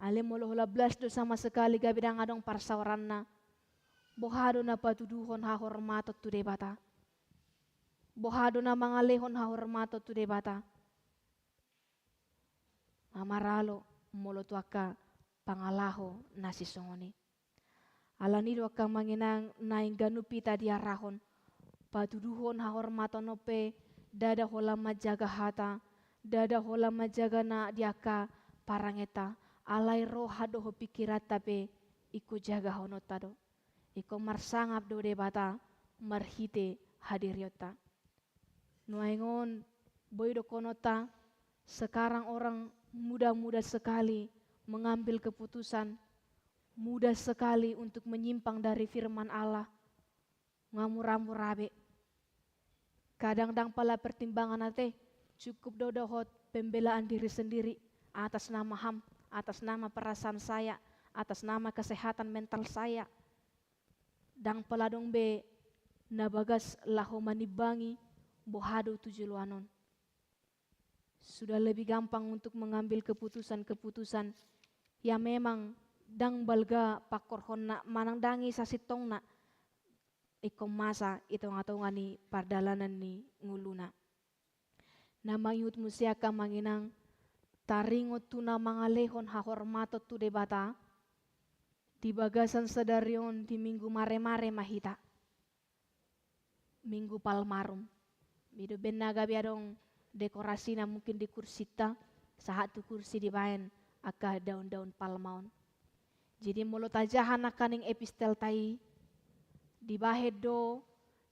Alai molo holan blas do sama sekali gabe ndang adong parsaoranna. Boha do na patuduhon hahormaton tu Debata? Boha do na mangalehon hahormaton tu Debata? Mamaralo molo tu angka pangalaho na sisongon i. Alani do angka amang inang naeng ganup hita diarahon, patuduhon hahormaton on pe ndada holan manjaga hata, ndada holan manjaga na di angka parangenta, alai roha dohot pikiranta pe ingkon jagahononta do. Ingkon marsangap do Debata marhite hadirionta. Nuaeng on, boi dohononta, sekarang orang mudah-mudah sekali mengambil keputusan, mudah sekali untuk menyimpang dari firman Allah. Nunga mura-mura be. Kadang ndang pala pertimbangan ate, cukup do dohot pembelaan diri sendiri, atas nama ham, atas nama perasaan saya, atas nama kesehatan mental saya. Ndang pala adong be na bagas laho manimbangi boha do tu joloan on. Sudah lebih gampang untuk mengambil keputusan-keputusan yang memang ndang balga pangkorhonna manang ndang i sasintongna ingkon masa i tonga-tonga ni pardalanan ni ngoluna. Na mangihut muse angka amang inang, taringot tu na mangalehon hahormaton tu Debata, di bagasan sadari on di Minggu Maremare ma hita. Minggu Palmarum. I do umbahen na gabe adong dekorasina mungkin di kursinta, sahat tu kursi dibaen angka daun-daun palma on. Jadi molo tajaha nangkaning epistelta i, dibahen do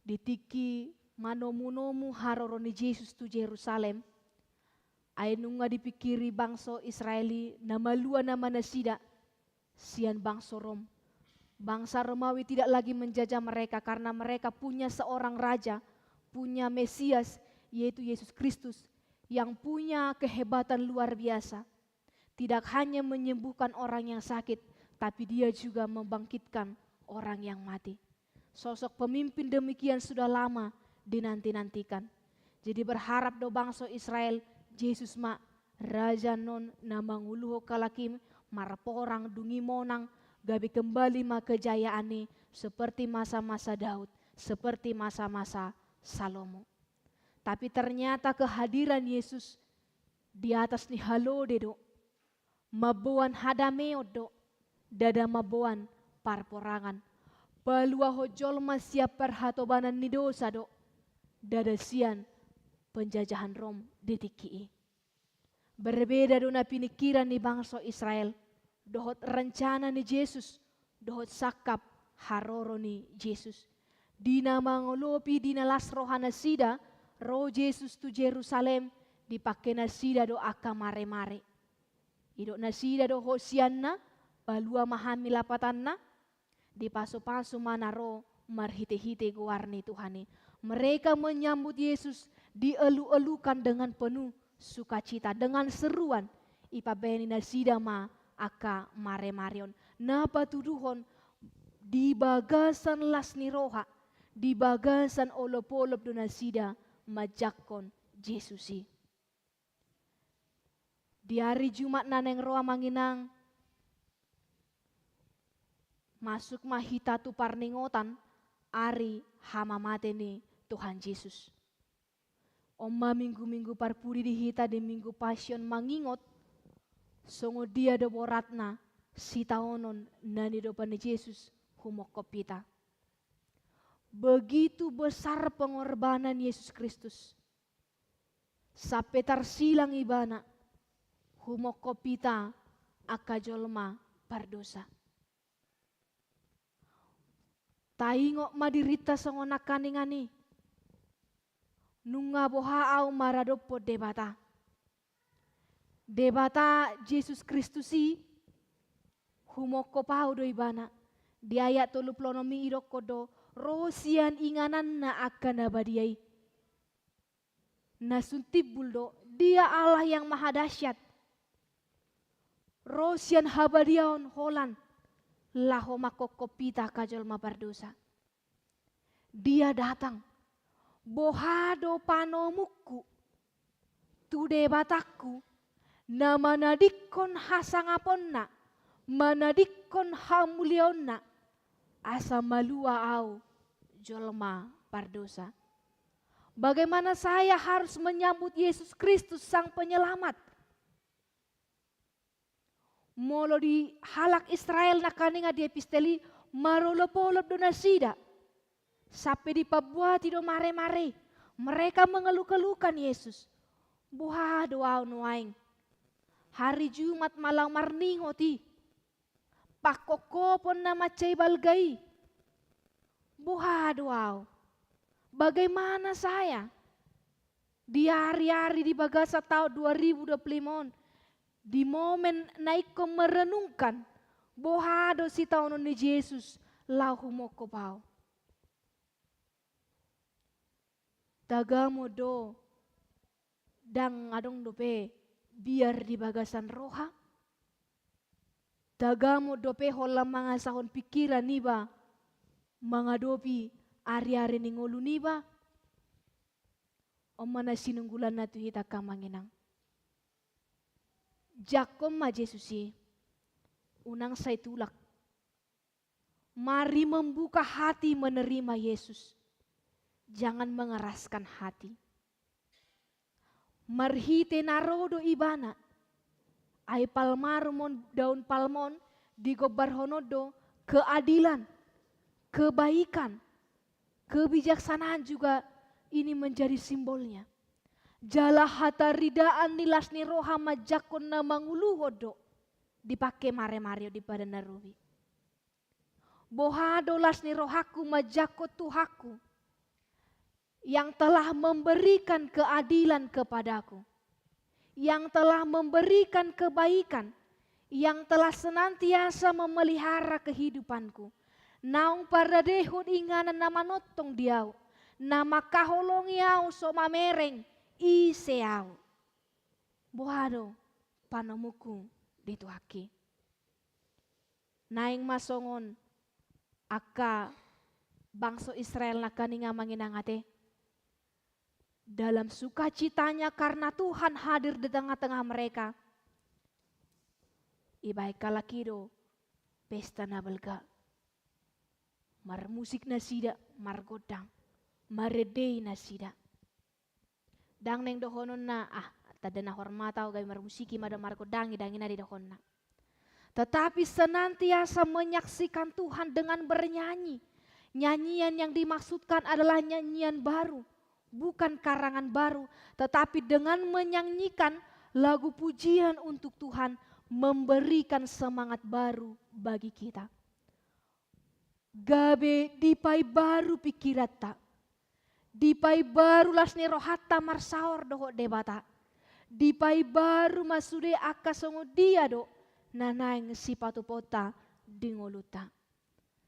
di tingki manomu-nomu haroro ni Jesus tu Jerusalem, ai nunga dipingkiri bangso Israel i na malua nama nasida sian bangso Rom. Bangsa Romawi tidak lagi menjajah mereka karena mereka punya seorang raja, punya Mesias, yaitu Yesus Kristus, yang punya kehebatan luar biasa. Tidak hanya menyembuhkan orang yang sakit, tapi dia juga membangkitkan orang yang mati. Sosok pemimpin demikian sudah lama dinanti-nantikan. Jadi berharap do bangso Israel, Jesus ma raja on na manguluhon halak i marporang, dung i monang, gabe kembali ma kejayaan i seperti masa-masa Daud, seperti masa-masa Salomo. Tapi ternyata kehadiran Yesus di atas ni halode do Mamboan hadameon do, ndada mamboan parporangan. Paluahon jolma sian parhatobanan ni dosa do, ndada sian penjajahan Rom di tingki i. Berbeda do na piningkiran ni bangso Israel dohot rencana ni Jesus, dohot sangkap haroro ni Jesus. Di na mangolopi di na las rohanasida, ro Jesus tu Jerusalem, dipangke nasida do angka maremare. Didok nasida do hosianna, palua ma hami lapatanna, dipasupasu ma na ro marhitehite goar ni Tuhan i. Mereka menyambut Yesus dielu-elukan dengan penuh sukacita, dengan seruan, ipambaen nasida ma angka maremare on. Na patuduhon di bagasan las ni roha, di bagasan olop-olop do nasida manjangkon Jesus i. Di ari Jumat na naeng ro, amang inang, masuk ma hita tu parningotan ari hamamate ni Tuhan Jesus. On ma minggu-minggu parpudi di hita di Minggu Pasion mangingot songon dia do boratna sitaonon na nidopan ni Jesus humongkop hita. Begitu besar pengorbanan Yesus Kristus. Sampe tarsilang ibana, humongkop hita angka jolma pardosa. Taingot ma dirinta songon nangkaningan i. Nunga boha au maradophon Debata. Debata Jesus Kristus i, humongkop au do ibana. Di ayat tolu pulu onom i idokkon do, ro sian ingananna angka na badia i. Na sun timbul do, Dia Allah yang Maha Dahsyat. Ro sian habadiaon holan, laho mangkopkop hita angka jolma pardosa. Dia datang, boha do panomungku tu Debatangku, na manadingkon hasangaponna, manadingkon hamuliaonna, asa malua au jolma pardosa. Bagaimana saya harus menyambut Yesus Kristus Sang Penyelamat? Molo di halak Israel nangkaningan di epistel i, marolopolop do nasida. Sampe dipambuati do maremare. Mereka mengeluh-keluhkan Yesus. Boha do au nuaeng? Hari Jumat ma laho marningot i. Pangkophopon na mansai balga i. Boha do au? Bagaimana saya? Di ari-ari di bagasan taon dua ribu dua puluh lima on, di momen na ingkon merenungkan, boha do sitaonon ni Jesus laho humongkop au? Tagamon do, ndang adong dope biar di bagasan roha? Tagamon dope holan mangasahon pingkiran niba mangadopi ari-ari ni ngolu niba? On ma na sinunggulanna tu hita, amang inang. Jangkon ma Jesus i, unang sai tulak. Mari membuka hati menerima Yesus. Jangan mengeraskan hati. Marhite na ro do ibana. Ai palmarum on, daun palma on digombarhon on do keadilan, kebaikan, kebijaksanaan juga ini menjadi simbolnya. Jala hataridaan ni las ni roha manjangkon na manguluhon do dipangke maremare on di Padan na Robi. Boha do las ni rohangku manjangkon Tuhanku, yang telah memberikan keadilan kepadaku, yang telah memberikan kebaikan, yang telah senantiasa memelihara kehidupanku. Naung paradehon inganan na manongtong di ahu, na mangkaholongi ahu so mamereng ise ahu. Boha do panomungku di Tuhanki? Naeng ma songon angka bangso Israel nangkaningan, amang inang, ate. Dalam sukacitanya karena Tuhan hadir di tengah-tengah mereka, ibaen halak i do pesta na balga. Marmusik nasida, margondang, marende nasida. Ndang naeng dohononna, ah, Tanda na hormat au gabe marmusiki ma da margondangi dangina di dohonna. Tetapi senantiasa menyaksikan Tuhan dengan bernyanyi. Nyanyian yang dimaksudkan adalah nyanyian baru, bukan karangan baru, tetapi dengan menyanyikan lagu pujian untuk Tuhan memberikan semangat baru bagi kita. Gabe dipaimbaru pingkiranta, dipaimbaru las ni rohanta marsaor dohot Debata, dipaimbaru ma sude angka songon dia do na naeng sipatupaonta di ngolunta.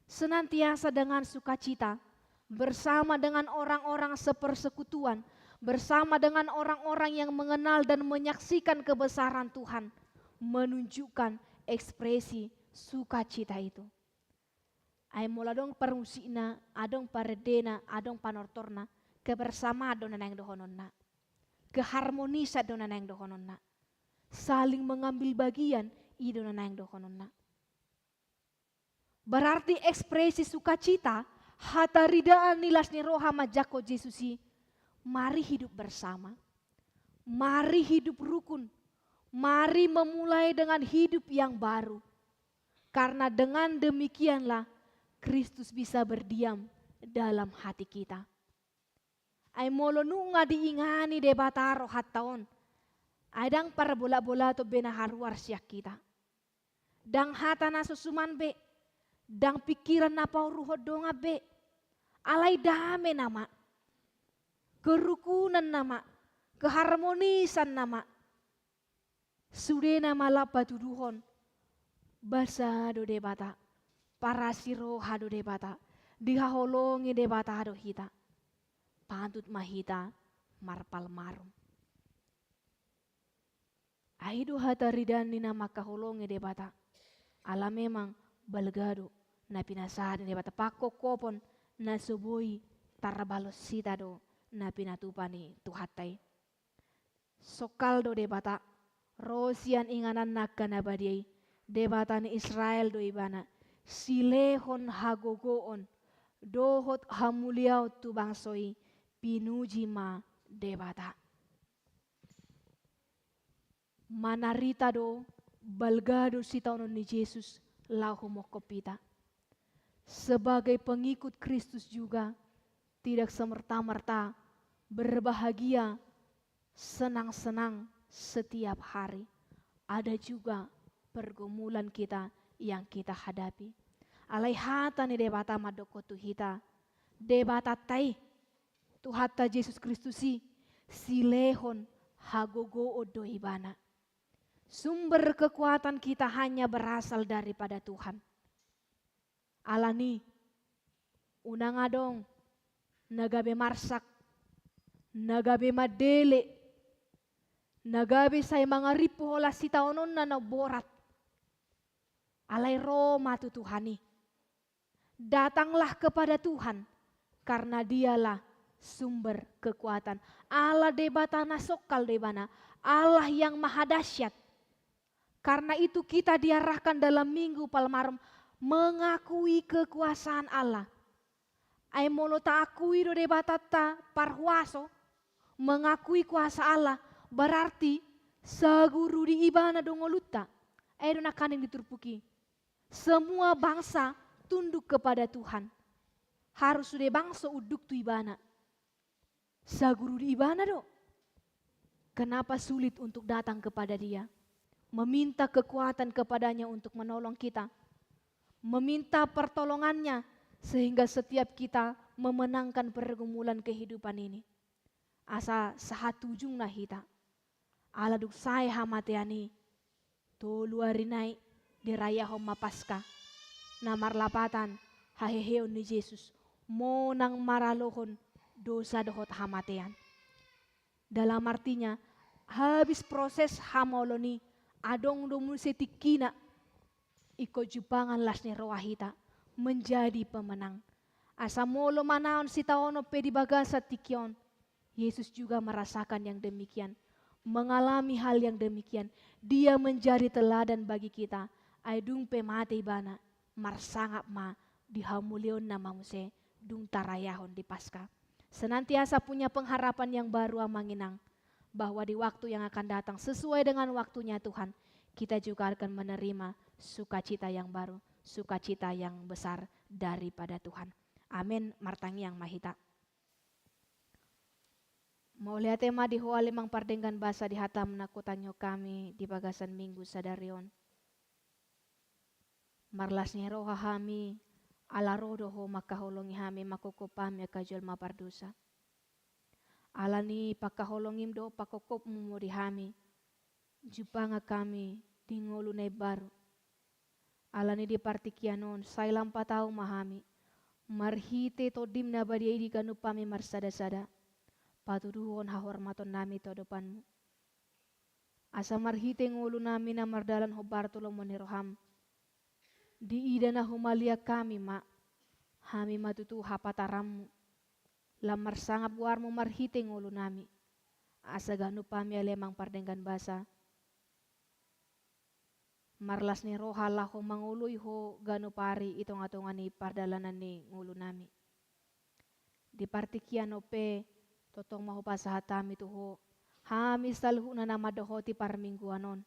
Senantiasa dengan sukacita, bersama dengan orang-orang sepersekutuan, bersama dengan orang-orang yang mengenal dan menyaksikan kebesaran Tuhan, menunjukkan ekspresi sukacita itu. Ai molo adong parmusikna, adong parendena, adong panortorna, kebersamaan do na naeng dohononna. Keharmonisan do na naeng dohononna. Saling mengambil bagian, i do na naeng dohononna. Berarti ekspresi sukacita, hataridaan ni las ni roha manjangkon Jesus i, mari hidup bersama. Mari hidup rukun. Mari memulai dengan hidup yang baru. Karena dengan demikianlah Kristus bisa berdiam dalam hati kita. Ai molo nunga diingani Debata rohanta on, ai ndang parbola-bola tombe na haruar sian hita. Ndang hata na so suman be, ndang pingkiran na pauruhon dongan be. Alai dame nama, kerukunan nama, keharmonisan nama. Sudena ma lam patuduhon, basa do Debata, parasi roha do Debata, dihaholongi Debata do hita. Patut ma hita marpalmarum. Ai do hataridaan ni na mangkaholongi Debata. Ala memang balga do na pinasahat ni Debata, pangkophopon na so boi tarbalos hita do na pinatupa ni Tuhanta i. Songkal do Debata, ro sian ingananna angka na badia i, Debata ni Israel do Ibana, silehon hagogoon dohot hamuliaon tu bangso i, pinuji ma Debata. Manarita do, balga do sitaonon ni Jesus laho monghop hita. Sebagai pengikut Kristus juga, tidak semerta-merta berbahagia, senang-senang setiap hari. Ada juga pergumulan kita yang kita hadapi. Alai hata ni Debata mandokkon tu hita, Debatanta i, Tuhanta Jesus Kristus i, silehon hagogoon do Ibana. Sumber kekuatan kita hanya berasal daripada Tuhan. Alani, unang adong na gabe marsak, na gabe mandele, na gabe sai mangarimpu holan sitaononna na borat. Alai ro ma tu Tuhan i. Datanglah kepada Tuhan, karena Dialah sumber kekuatan. Allah Debata na songkal do Ibana, Allah yang maha dahsyat. Karena itu kita diarahkan dalam Minggu Palmarum mengakui kekuasaan Allah. Ai molo taakui do Debatanta parhuaso, mengakui kuasa Allah, berarti saguru di Ibana do ngolunta. Ai do nangkaning di turpuk i. Semua bangsa tunduk kepada Tuhan. Harus sude bangso unduk tu Ibana. Saguru di Ibana do. Kenapa sulit untuk datang kepada Dia? Meminta kekuatan kepada-Nya untuk menolong kita. Meminta pertolongan-Nya sehingga setiap kita memenangkan pergumulan kehidupan ini. Asa sahat tu ujungna hita. Ala dung sae hamatean i, tolu ari nai dirayahon ma Paska, na marlapatan haheheon ni Jesus, monang maralohon dosa dohot hamatean. Dalam artinya, habis proses hamaolon i, adong do muse tingkina, ingkon jumpangan las ni roha hita menjadi pemenang. Asa molo manaon sitaonon pe di bagasan tingki on, Yesus juga merasakan yang demikian, mengalami hal yang demikian. Dia menjadi teladan bagi kita. Ai dung pe mate Ibana, marsangap ma di hamuliaonna ma muse dung tarayahon di Paska. Senantiasa punya pengharapan yang baru, Amang Inang. bahwa di waktu yang akan datang, sesuai dengan waktunya Tuhan, kita juga akan menerima sukacita yang baru, sukacita yang besar daripada Tuhan. Amin. Martangiang ma hita. Mauliate ma di Ho ale Amang pardenggan basa di hataM na hutangihon hami di bagasan Minggu sadari on. Marlas ni roha hami, ala ro do Ho mangkaholongi hami, mangkopkop hami angka jolma pardosa. Ala ni pangkaholongiM dohot pangkopkopMu do di hami, jumpangan hami di ngolu na imbaru. Ala ni di partingkian on, sai lam patau ma hami, marhite TondiM na badia i di ganup hami marsadasada, patuduhon hahormaton nami tu adopanMu. Asa marhite ngolu nami na mardalan hombar tu lomo ni rohaM, diida na humaliang hami ma, hami ma tutu hapataranMu. Lam marsangap goarMu marhite ngolu nami. Asa ganup hami ale Amang pardenggan basa, marlas ni roha laho mangoloi Ho ganup ari i tongatonga ni pardalanan ni ngolu nami. Di partingkian on pe, tongtong ma hupasahat hami tu Ho, hami saluhutna na mandohoti parmingguan on.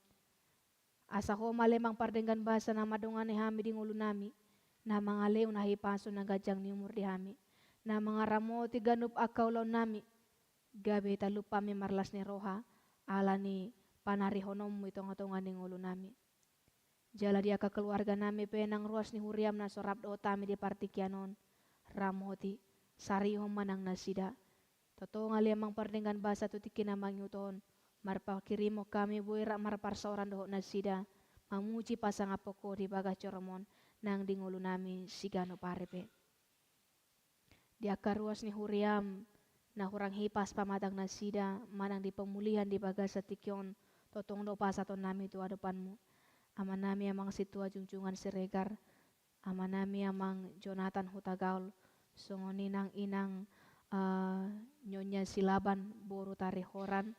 Asa Ho ma ale Amang pardenggan basa na mandongani hami di ngolu nami, na mangalehon hahipason na ganjang ni umur di hami, na mangaramoti ganup angka ulaon nami, gabe talup hami marlas ni roha, ala ni panarihononMu i tongatonga ni ngolu nami. Jala di angka keluarga nami pe nang ruas ni huriaM na so rap dohot hami di partingkian on, ramoti, sarihon ma nang nasida. Tongtong ale Amang pardenggan basa tu tingki na mangihut on, marpanghirimon hami boi rap marparsaoran dohot nasida, mamuji pasangaphon Ho di bagas joroM on, nang di ngolu nami siganup ari pe. Di angka ruas ni huriaM, na hurang hipas pamatang nasida, manang di pamulihan di bagasan tingki on, tongtong do pasahaton nami tu adopanMu. Ama nami Amang Sintua Jungjungan Siregar, ama nami Amang Jonathan Hutagaol, songon i nang inang, eh, Nyonya Silaban boru Tarihoran,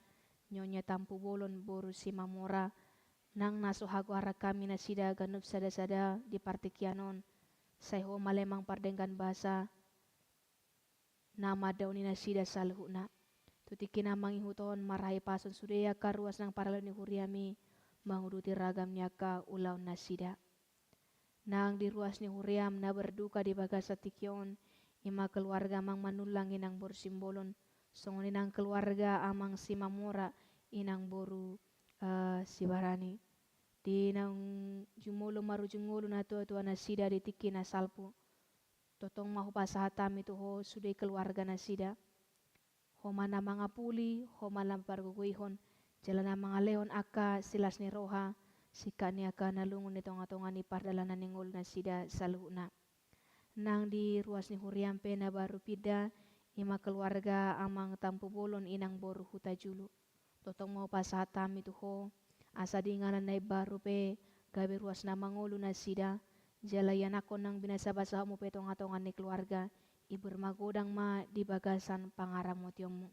Nyonya Tampubolon boru Simamora, nang na so hagoaran hami nasida ganup sadasada di partingkian on, sai Ho ma ale Amang pardenggan basa, na mandaoni nasida saluhutna. Tu tingki na mangihut on marhahipason sude angka ruas nang parhalado ni huriaM i, manguduti ragam ni angka ulaon nasida. Nang di ruas ni huriaM na berduka di bagasan tingki on, i ma keluarga Amang Manullang inang boru Simbolon, songon i nang keluarga Amang Simamora inang boru, eh, Sibarani. Di naung jumolo marujung ngolu natuatua nasida di tingki na salpu, tongtong ma hupasahat hami tu Ho sude keluarga nasida. Ho ma na mangapuli, Ho ma na pargogoihon, jala na mangalehon angka silas ni roha, singkat ni angka na lungun di tongatonga ni pardalanan ni ngolu nasida saluhutna. Nang di ruas ni huriaM pe na baru pinda, i ma keluarga Amang Tampubolon inang boru Hutajulu. Tongtong ma hupasahat hami tu Ho, asa di inganan na imbaru pe gabe ruas na mangolu nasida, jala ianakhon nang binasabasahonMu pe tongatonga ni keluarga, ibur magodang ma di bagasan pangaramotionMu.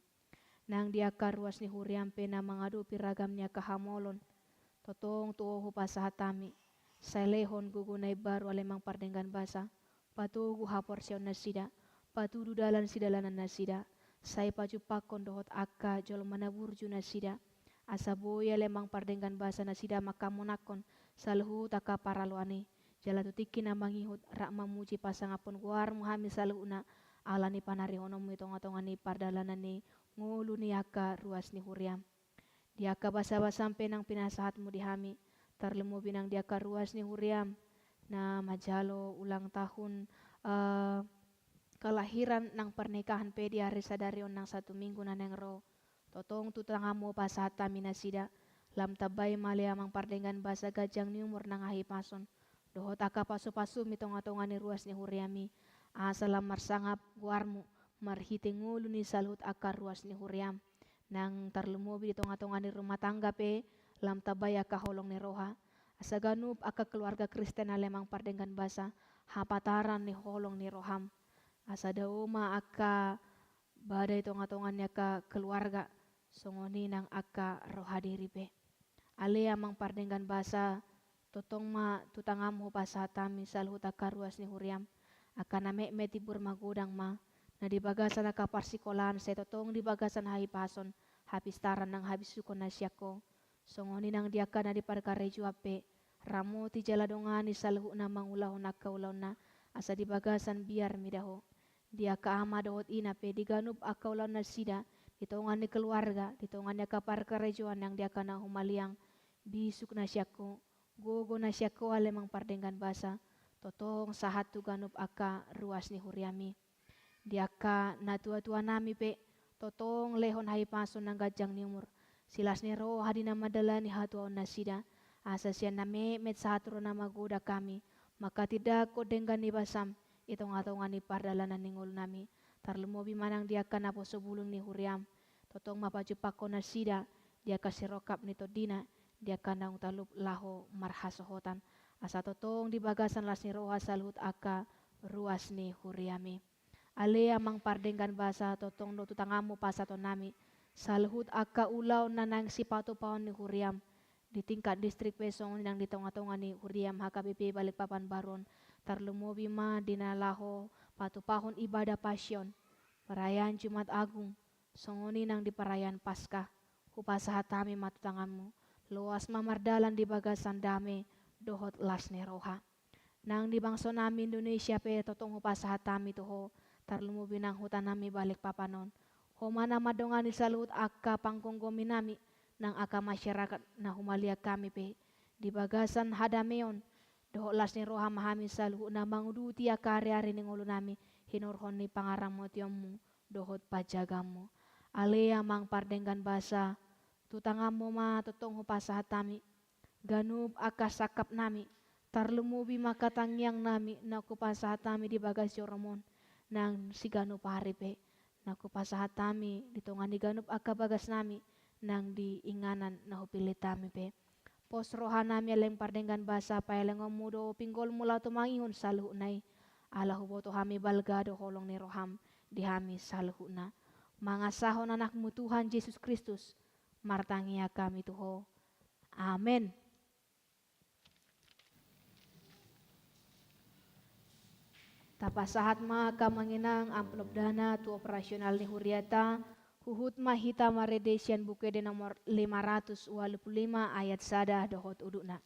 Nang di angka ruas ni huriaM pe na mangadopi ragam ni angka hamolon, tongtong tu Ho hupasahat hami, sai lehon gogo na imbaru ale Amang pardenggan basa, patogu haporseaon nasida, patudu dalan sidalanan nasida, sai pajumpangkon dohot angka jolma na burju nasida, asa boi ale Amang pardenggan basa nasida mangkamonangkon saluhut angka paraloan i, jala tu tingki na mangihut rap mamuji pasangaphon goarMu hami saluhutna, ala ni panarihononMu i tongatonga ni pardalanan ni ngolu ni angka ruas ni huriaM. Di angka basabasam pe nang pinasahatMu di hami, tarlumobi nang di angka ruas ni huriaM, na manjalo ulang tahun, eh, kelahiran nang pernikahan pe di ari sadari on nang satu minggu na naeng ro, tongtong tu tanganMu pasahat hami nasida, lam tambai ma ale Amang pardenggan basa ganjang ni umur nang hahipason, dohot angka pasupasuMu i tongatonga ni ruas ni huriaM i, asa lam marsangap goarMu, marhite ngolu ni saluhut angka ruas ni huriaM. Nang tarlumobi di tongatonga ni rumah tangga pe, lam tambai angka holong ni roha. Asa ganup angka keluarga Kristen ale Amang pardenggan basa, hapataran ni holong ni rohaM. Asa dao ma angka bada i tongatonga ni angka keluarga, songon i nang angka roha diri pe. Ale Amang pardenggan basa, tongtong ma tu tanganMu hupasahat hami saluhut angka ruas ni huriaM, angka na metmet ibur magodang ma, na di bagasan angka parsikolaan sai tongtong di bagasan hahipason, hapistaran nang habisuhon na sian Ho. Songon i nang di angka na di parkarejoan pe, ramoti jala dongani saluhutna mangulahon angka ulaonna, asa di bagasan biar mida Ho. Di angka ama dohot ina pe, di ganup angka ulaonnasida, di tonga ni keluarga, di tonga ni angka parkarejoan nang di angka na humaliang, bisuk na sian Ho, gogo na sian Ho ale Amang pardenggan basa, tongtong sahat tu ganup angka ruas ni huriaM i. Di angka natuatuanami pe, tongtong lehon hahipason nang ganjang ni umur, silas ni roha di na mandalani hatuaonnasida, asa sian na metmet sahat tu na magodang hami, manghatindanghon denggan ni basaM, i tongatonga ni pardalanan ni ngolunami, tarlumobi ma nang di angka naposo bulung ni huriaM, tongtong ma pajumpangkon nasida, di angka sirongkap ni tondina, di angka naung talup laho marhasohotan, asa tongtong di bagasan las ni roha saluhut angka ruas ni huriaM i. Ale Amang pardenggan basa, tongtong do tu tanganMu pasahatonnami, saluhut angka ulaon na naeng sipatupaon ni huriaM, di tingkat distrik pe songon i nang di tongatonga ni huriaM H K B P Balikpapan Baru on, tarlumobi ma di na laho patupahon ibadah Pasion, perayaan Jumat Agung, songon i nang di perayaan Paskah, hupasahat hami ma tu tanganMu, loas ma mardalan di bagasan dame, dohot las ni roha. Nang di bangsonami Indonesia pe tongtong hupasahat hami tu Ho, tarlumobi nang hutanami Balikpapan on. Ho ma na mandongani saluhut angka panggomgominami, nang angka masyarakat na humaliang hami pe. Di bagasan hadameon, dohot las ni roha ma hami saluhutna manguduti angka ariari ni ngolunami, hinorhon ni pangaramotionMu, dohot panjagaonMu. Ale Amang pardenggan basa, tu tanganMu ma tongtong hupasahat hami, ganup angka sangkapnami, tarlumobi ma angka tangiangnami, na hupasahat hami di bagas joroM on, nang siganup ari pe, na hupasahat hami, di tonga ni ganup angka bagasnami, nang di inganan na hupillit hami pe. Pos rohanami ale Amang pardenggan basa, paelengonMu do pinggolMu laho tumangihon saluhutna i, ala huboto hami balga do holong ni rohaM, di hami saluhutna. Mangasahon AnakMu Tuhan Jesus Kristus, martangiang hami tu Ho. Amen. Tapasahat ma angka amang inang amplop dana tu operasional ni huriata, huhut ma hita marende sian Buku Ende nomor lima ratus ualu pulu lima ayat sada dohot udutna.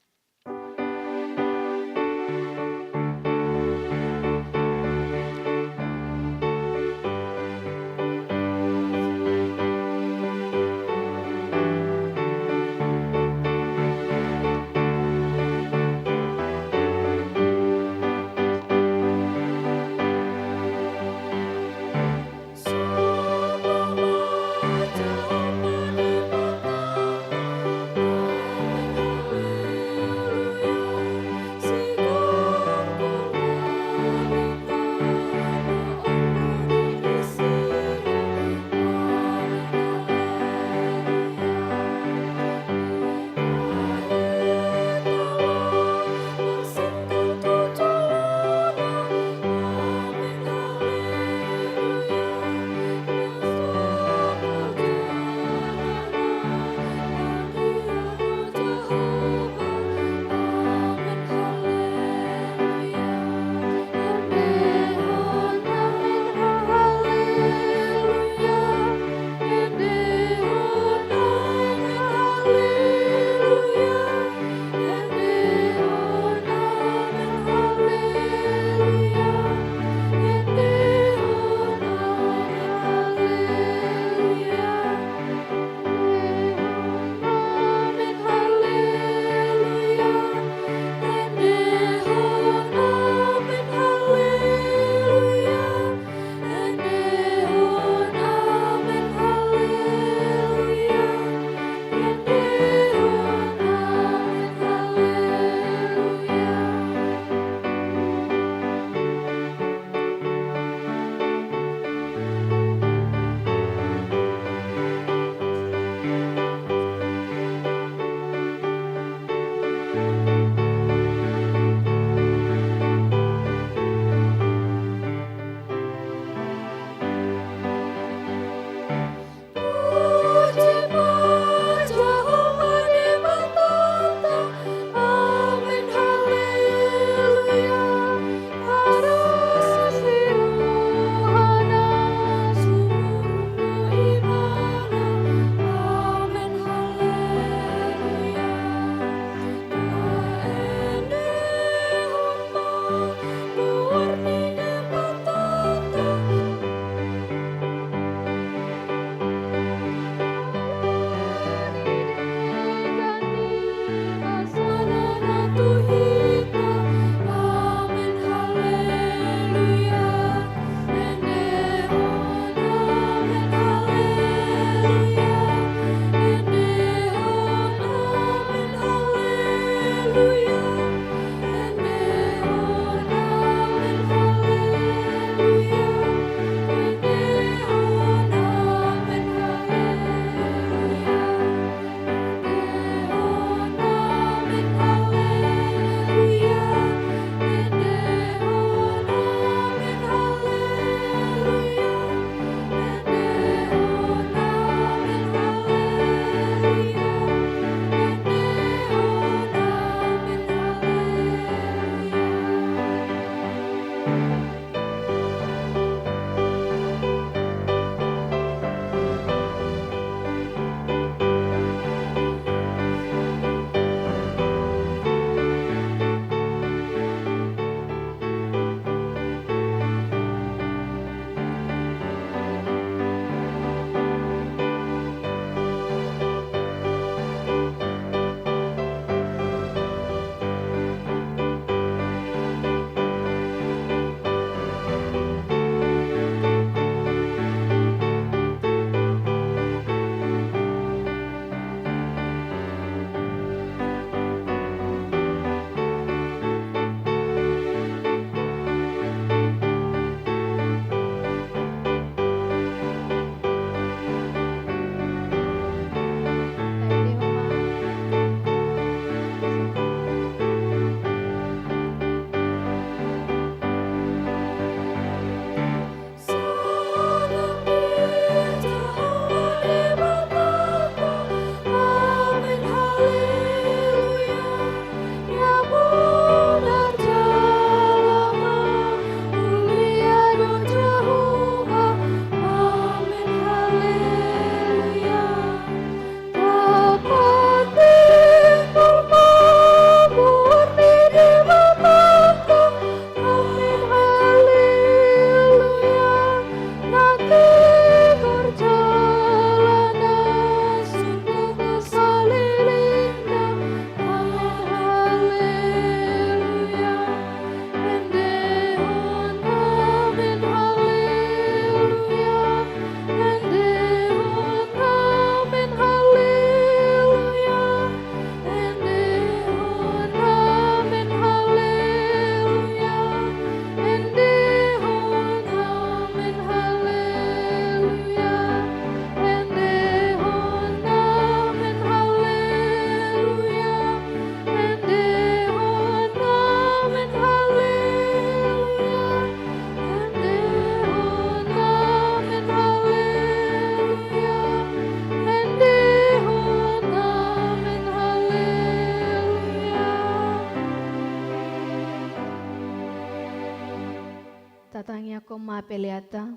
Tangiangkon ma peleanta.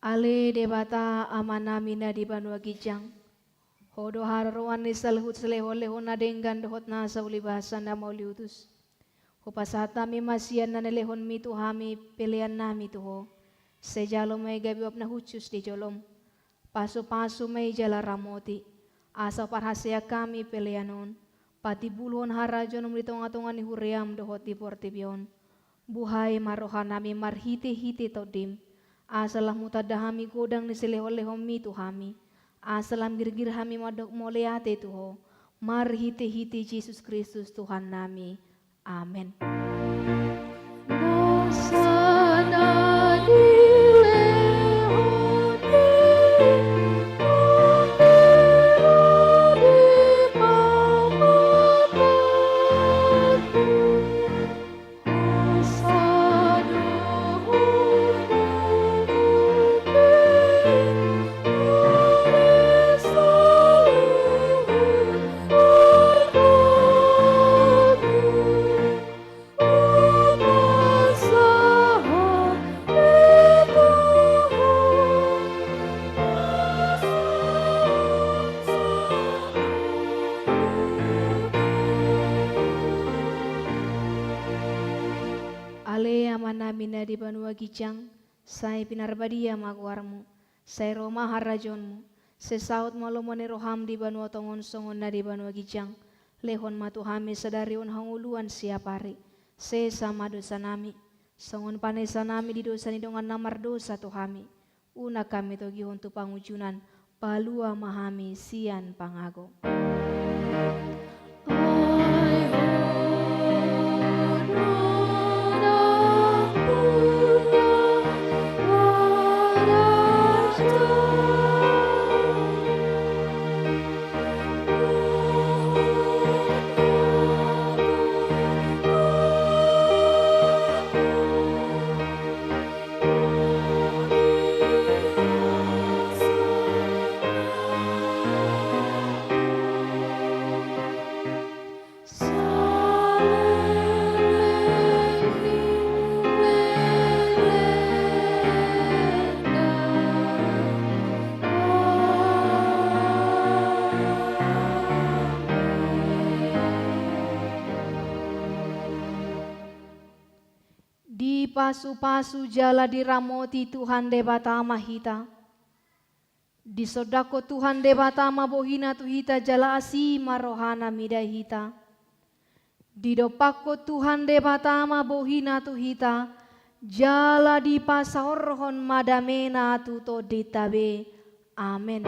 Ale Debata Amanami na di banua ginjang, Ho do haroroan ni saluhut silehonlehon na denggan dohot na saulibasa na mauliutus. Hupasahat hami ma sian na nilehonmi tu hami peleannami tu Ho. Sai jalo ma i gabe uap na hushus di jolom. Pasupasu ma i jala ramoti, asa huparhaseang hami pelean on patimbulhon harajaonmu di tongatonga ni huriam dohot di portibi on. Buhai ma rohanami marhitehite Tondim, asa lam hutanda hami godang ni silehonlehonmi tu hami, asa lam girgir hami mandok mauliate tu Ho, marhitehite Jesus Kristus Tuhannami. Amen. Ale Amanami na di banua ginjang, sai pinarbadia ma goarmu, sai ro ma harajaonmu, sai saut ma lomo ni roham di banua tonga on songon na di banua ginjang. Lehon ma tu hami sadari on hangoluan siapari. Sesa ma dosanami, songon panesanami di dosa ni dongan na mardosa tu hami. Unang hami togihon tu pangunjunan, palua ma hami sian pangago. Dipasupasu jala diramoti Tuhan Debata ma hita. Disondangkon Tuhan Debata ma bohina tu hita jala asi ma rohana mida hita. Didompakkon Tuhan Debata ma bohina tu hita jala dipasaorhon ma damena tu tondinta be. Amen.